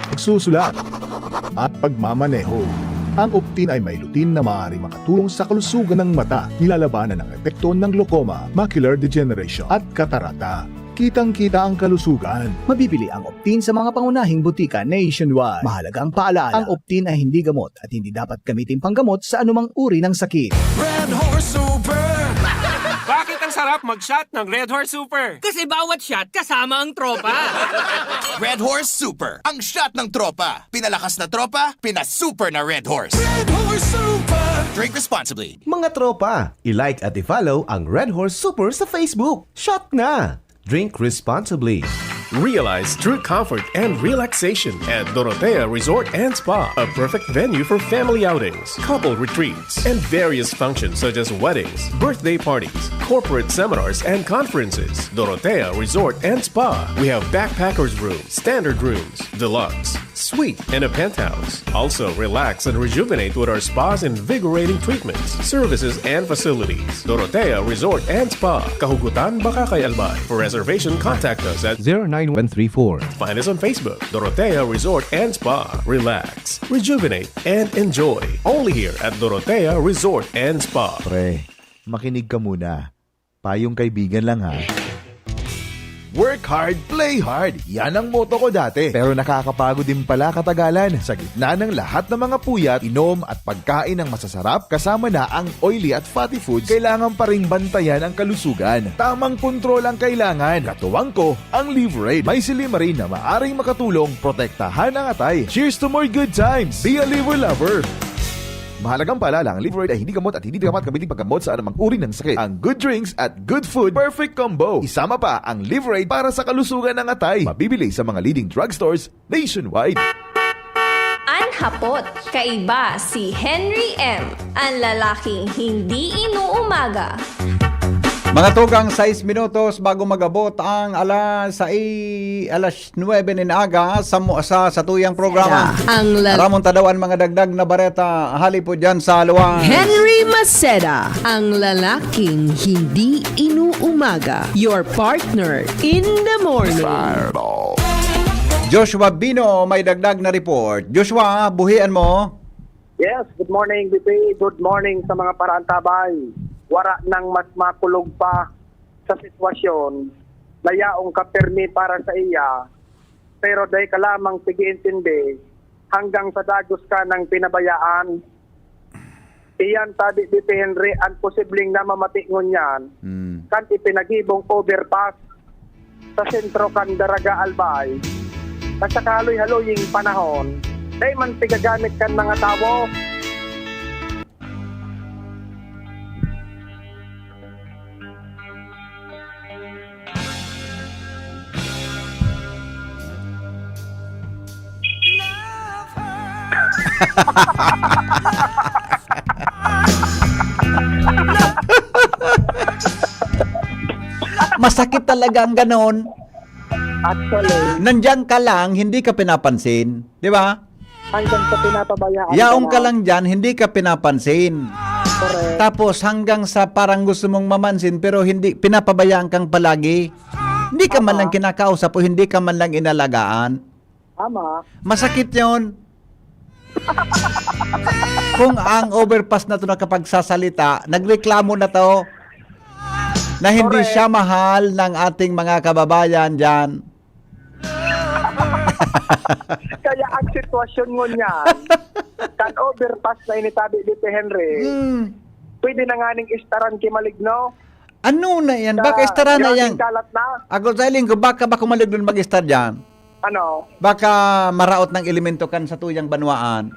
pagsusulat, at pagmamaneho. Ang Optin ay may lutein na maaaring makatulong sa kalusugan ng mata, nilalabanan ang epekto ng glaucoma, macular degeneration, at katarata. Kitang-kita ang kalusugan. Mabibili ang Optin sa mga pangunahing butika nationwide. Mahalagang paalala, ang Optin ay hindi gamot at hindi dapat gamitin panggamot sa anumang uri ng sakit. Red Horse Super! Bakit ang sarap mag-shot ng Red Horse Super? Kasi bawat shot kasama ang tropa. Red Horse Super, ang shot ng tropa. Pinalakas na tropa, pinasuper na Red Horse. Red Horse Super! Drink responsibly. Mga tropa, i-like at i-follow ang Red Horse Super sa Facebook. Shot na! Drink responsibly. Realize true comfort and relaxation at Dorotea Resort and Spa, a perfect venue for family outings, couple retreats, and various functions such as weddings, birthday parties, corporate seminars, and conferences. Dorotea Resort and Spa. We have backpackers room, standard rooms, deluxe, suite, and a penthouse. Also, relax and rejuvenate with our spa's invigorating treatments, services, and facilities. Dorotea Resort and Spa, Kahugutan, Bacacay, Albay. For reservation, contact us at zero nine one three four. Find us on Facebook, Dorotea Resort and Spa. Relax, rejuvenate, and enjoy. Only here at Dorotea Resort and Spa. Pre, makinig ka muna. Payong kaibigan lang ha. Work hard, play hard. Yan ang motto ko dati. Pero nakakapagod din pala katagalan. Sa gitna ng lahat ng mga puyat, inom at pagkain ng masasarap, kasama na ang oily at fatty foods, kailangan pa ring bantayan ang kalusugan. Tamang kontrol ang kailangan. Katuwang ko, ang Liverade. May silymarin na maaring makatulong protektahan ang atay. Cheers to more good times! Be a Liver Lover! Mahalagang paalala, ang Liverade ay hindi gamot at hindi dapat gamitin paggamot sa anumang uri ng sakit. Ang good drinks at good food, perfect combo. Isama pa ang Liverade para sa kalusugan ng atay. Mabibili sa mga leading drugstores nationwide. An hapot, kaiba si Henry M, an lalaking hindi inuumaga. Mga tugang, sais minutos bago mag-abot ang alas sais, alas nuwebe nin aga sa, mu- sa satuyang programa. Ang lal- Ramon Tadawan, mga dagdag na bareta hali po dyan sa luwas. Henry Maceda, ang lalaking hindi inuumaga. Your partner in the morning. Joshua Bino may dagdag na report. Joshua, buhian mo. Yes, good morning, B P. Good morning sa mga paraantabay. Wara nang mas makulog pa sa sitwasyon na yaong kapirmi para sa iya, pero dai ka lamang sige-intindi hanggang sa dagos ka ng pinabayaan. Iyan tabi, B P Henry, ang posibleng namamati ngunyan Hmm. kan ipinagibong overpass sa sentro kan Daraga Albay, na sa kahaloy-haloying panahon, dai man pigagamit kan mga tawo. Masakit talaga ang ganon. Actually, Nandiyan ka lang, hindi ka pinapansin. Di ba? hanggang sa pinapabayaan Yaong ka na. lang dyan, hindi ka pinapansin. Correct. Tapos hanggang sa parang gusto mong mamansin pero hindi, pinapabayaan kang palagi. Hindi ka man lang kinakausap o hindi ka man lang inalagaan. Tama. Masakit yon. Kung ang overpass na to nakapagsasalita, nagreklamo na to na hindi Correct. siya mahal ng ating mga kababayan dyan. Kaya ang sitwasyon ngunyan, kan overpass na ini tabi, B P Henry, Hmm. pwede na nga ning istaran ki Maligno. Ano na yan? Baka istara na yan. Grabeng kalat na. Ako sa iling ko, baka ba kumalig doon mag-istar dyan? Ano? Baka maraot ng elemento kan sa tuyang banwaan.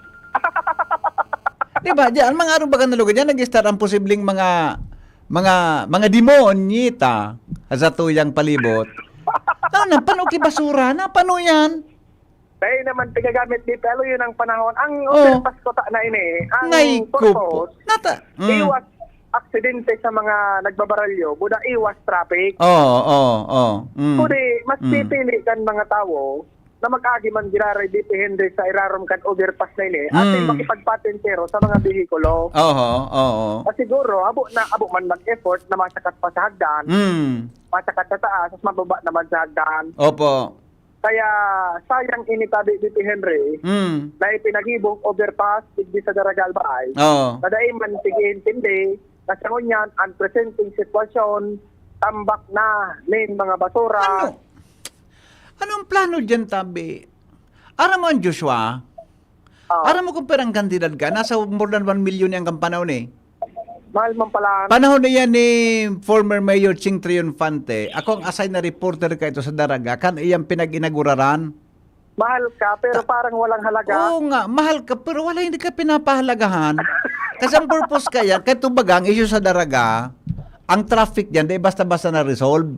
Di ba? Diyan, mga arog baga na lugar dyan, nag-istar ang posibleng mga mga mga demonyita sa tuyang palibot. Ano na, pano ki basura na? Pano yan? Dahil naman pigagamit di, pero yun ang panahon. Ang Oh. overpass ko ta na ini, ang Nay, purpose, kupo. Nata, mm. iwas aksidente sa mga nagbabaralyo, buda iwas traffic. Oo, oo, oo. Mm. Kundi, mas Mm. pipili kan mga tawo na mag-agi man giraray dito, Henry, sa irarom kan overpass na ini, at Mm. makipagpatintero sa mga behikulo. Oho, oo. At siguro, abo na, abo man mag-effort na masakat pa sa hagdan, Mm. masakat sa taas, mas mababa naman sa hagdan. Opo. Kaya, sayang ini tabi dito, Henry, Mm. na ipinagibong overpass digdi sa Daraga Albay. Oo. Na dai man sige-intindi na sa ngunyan, ang presenteng sitwasyon, tambak na nin mga basura. Ano? Anong plano dyan, tabi? Aram mo ang Joshua? Ah, Aram mo kung perang kantidad ka? Nasa more than one million yan kang panahon eh. mahal man pala. Panahon na yan ni former Mayor Ching Triunfante. Ako ang assigned na reporter ka ito sa Daraga. Kan iyang pinag-inaguraran. Mahal ka, pero parang walang halaga. Oo nga, mahal ka, pero wala, hindi ka pinapahalagahan. Kasi ang purpose ka yan, kahit baga ang issue sa Daraga, ang traffic dyan, di basta-basta na-resolve.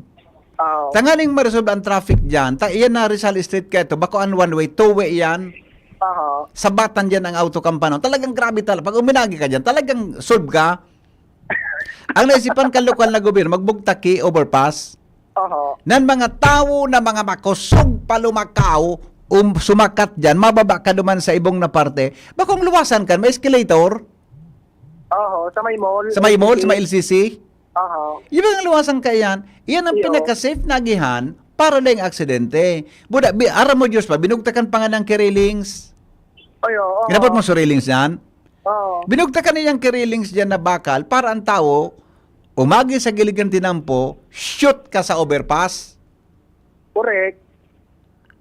Oo. Tanganing ma-resolve ang traffic diyan, ta-, iyan na Rizal Street kaya ito, bako ang one way, two way iyan. Aha. Sabatan diyan ang auto kan panahon. Talagang grabe tala-, pag uminagi ka diyan, talagang solve ka. Ang naisipan kan lokal na gobyerno, magbugtak ki overpass. Aha. Nan mga tawo na mga makosog pa lumakaw, um, sumakat diyan, mababa ka duman sa ibong na parte, bakong luwasan kan, may escalator. Aha, sa may mall, Sa may mall, sa may L C C. L C C. Aha. Yung mga luwasan ka iyan, iyan ang Iyo. pinaka-safe na agihan para daing aksidente. Buda, bi-, aram mo, Diyos pa, binugtakan pa nga ng ki-railings. Ay, oo. Ginabot mo sa railings yan? Oo. Binugtakan niyang ki-railings diyan na bakal para ang tao, umagi sa gilid ng tinampo, shoot ka sa overpass. Correct.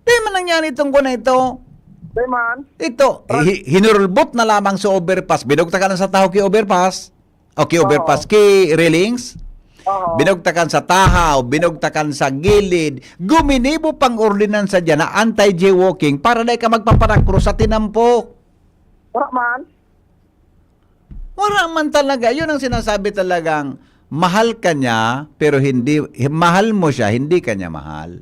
Di man nangyari itong kuna ito. Di man. Ito, Ras- hi-, hinurulbot na lamang sa overpass. Binugtakan sa tahaw ki overpass. O ki Oo. overpass, ki railings. Oo. Binugtakan sa tahaw, binugtakan sa gilid. Guminibo pang ordinansa diyan na anti-jaywalking para dai ka magpaparakro sa tinampo. Wala man. Wala man talaga. Yun ang sinasabi talagang mahal ka niya, pero hindi, mahal mo siya, hindi ka niya mahal.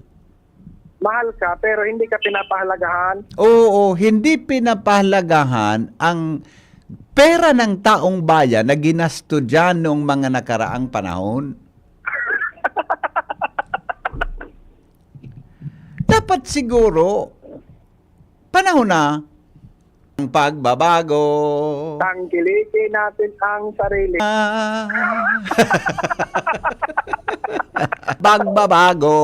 Mahal ka, pero hindi ka pinapahalagahan. Oo, hindi pinapahalagahan ang pera ng taong bayan na ginasto diyan noong mga nakaraang panahon. Dapat siguro, panahon na ang pagbabago. Tangkilikin natin ang sarili. Ah. Pagbabago.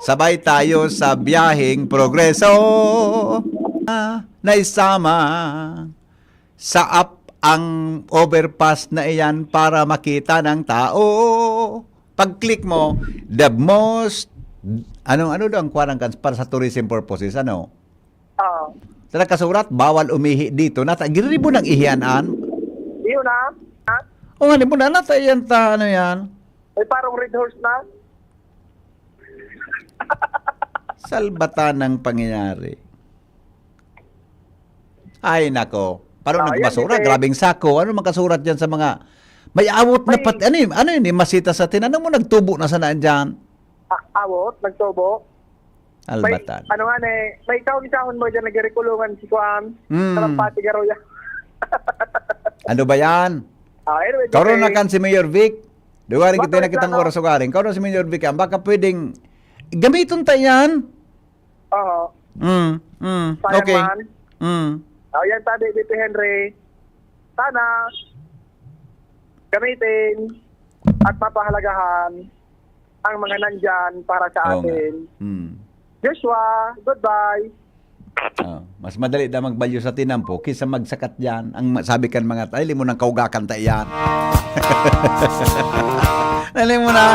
Sabay tayo sa biyaheng progreso. Ah, naisama sa app ang overpass na iyan para makita ng tao. Pag-click mo, the most, ano, ano daw ang kuwan kan, para sa tourism purposes, ano? Oo. Sa nakasurat, "Bawal umihi dito." Nata-, giriribo ng ihian, an? Yun na. Ha? O, ano mo na, nata yan ta, ano yan? May parang Red Horse na. Salbatan ng pangyayari. Ay, nako. Parang Ah, yan, nagmasura, hindi. grabeng sako. Ano makasurat dyan sa mga, may awot na May pat-, ano yun? Ano yun? Yung masita sa tin-, ano mo, nagtubo na sana dyan? Ah, awot, nagtubo. Albatan. May, ano nga, eh, may kaon-kaon mo dyan, nagrekulungan si Kuan, Hmm. Kalampati Garoya. Ano ba yan? Ah, anyway, Karon na sige. kan si Mayor Vic. Dugaring Bakit kita na kitang lang, oras ugaring. Karon si Mayor Vic, ang baka pwedeng gamiton ta yan. Oo. Mm, mm. Sayang Okay. man. Mm. Oh, yan sabi, V P Henry. Sana gamitin at mapahalagahan ang mga nandyan para sa Oo nga. atin. Hmm. Joshua, goodbye. Ah, mas madali daw magbalyo sa tinampo kaysa magsakat diyan. Ang ma-, sabi kan mga, "Ay, limo nang kaugakan ta iyan." Alam mo na,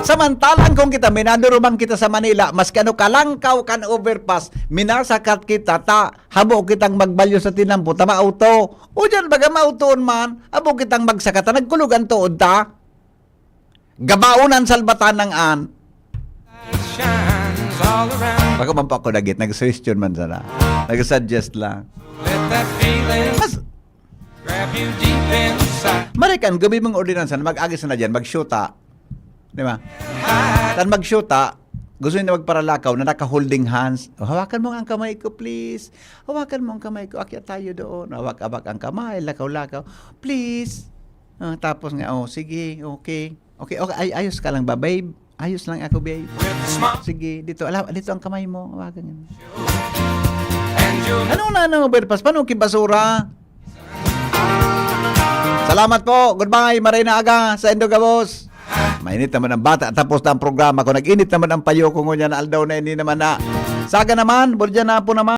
samantalang kung kita, minadurumang kita sa Manila, maski ano kalangkaw kan overpass, minasakat kita, ta, habo kitang magbalyo sa tinampo, ta maauto. O diyan, baga mautoon man, habo kitang magsakat, ta nagkulog ang tuod ta. Gabaon an salbatan ng an. Shines all around. Baka man pa ako dagit, nag-suggestion man sana. Nag-suggest lang. Let that feeling Mas grab you deep inside. Marikan, gumi mong ordinansa na mag-agi sana dyan, mag-shoota. Di ba? Tan mag-shoota, gusto niya magparalakaw na naka-holding hands. "Oh, hawakan mo ang kamay ko, please. Hawakan mo ang kamay ko. Akyat tayo doon." Hawak-hawak ang kamay, lakaw-lakaw. "Please." Ah, tapos nga, "Oh, sige, okay. Okay, okay, ay, ayos ka lang ba, babe? Ayos lang ako, babe. Sige, dito, ala, dito ang kamay mo. Hawakan mo." Ano na, ano, overpass? Paano ki basura? Salamat po. Goodbye. Maray na aga sa Indo Gabos. Mainit naman ang bata. Tapos na ang programa ko. Nag-init naman ang payo ko ngunyan na aldaw na ini naman na. Saga naman, burya na po naman.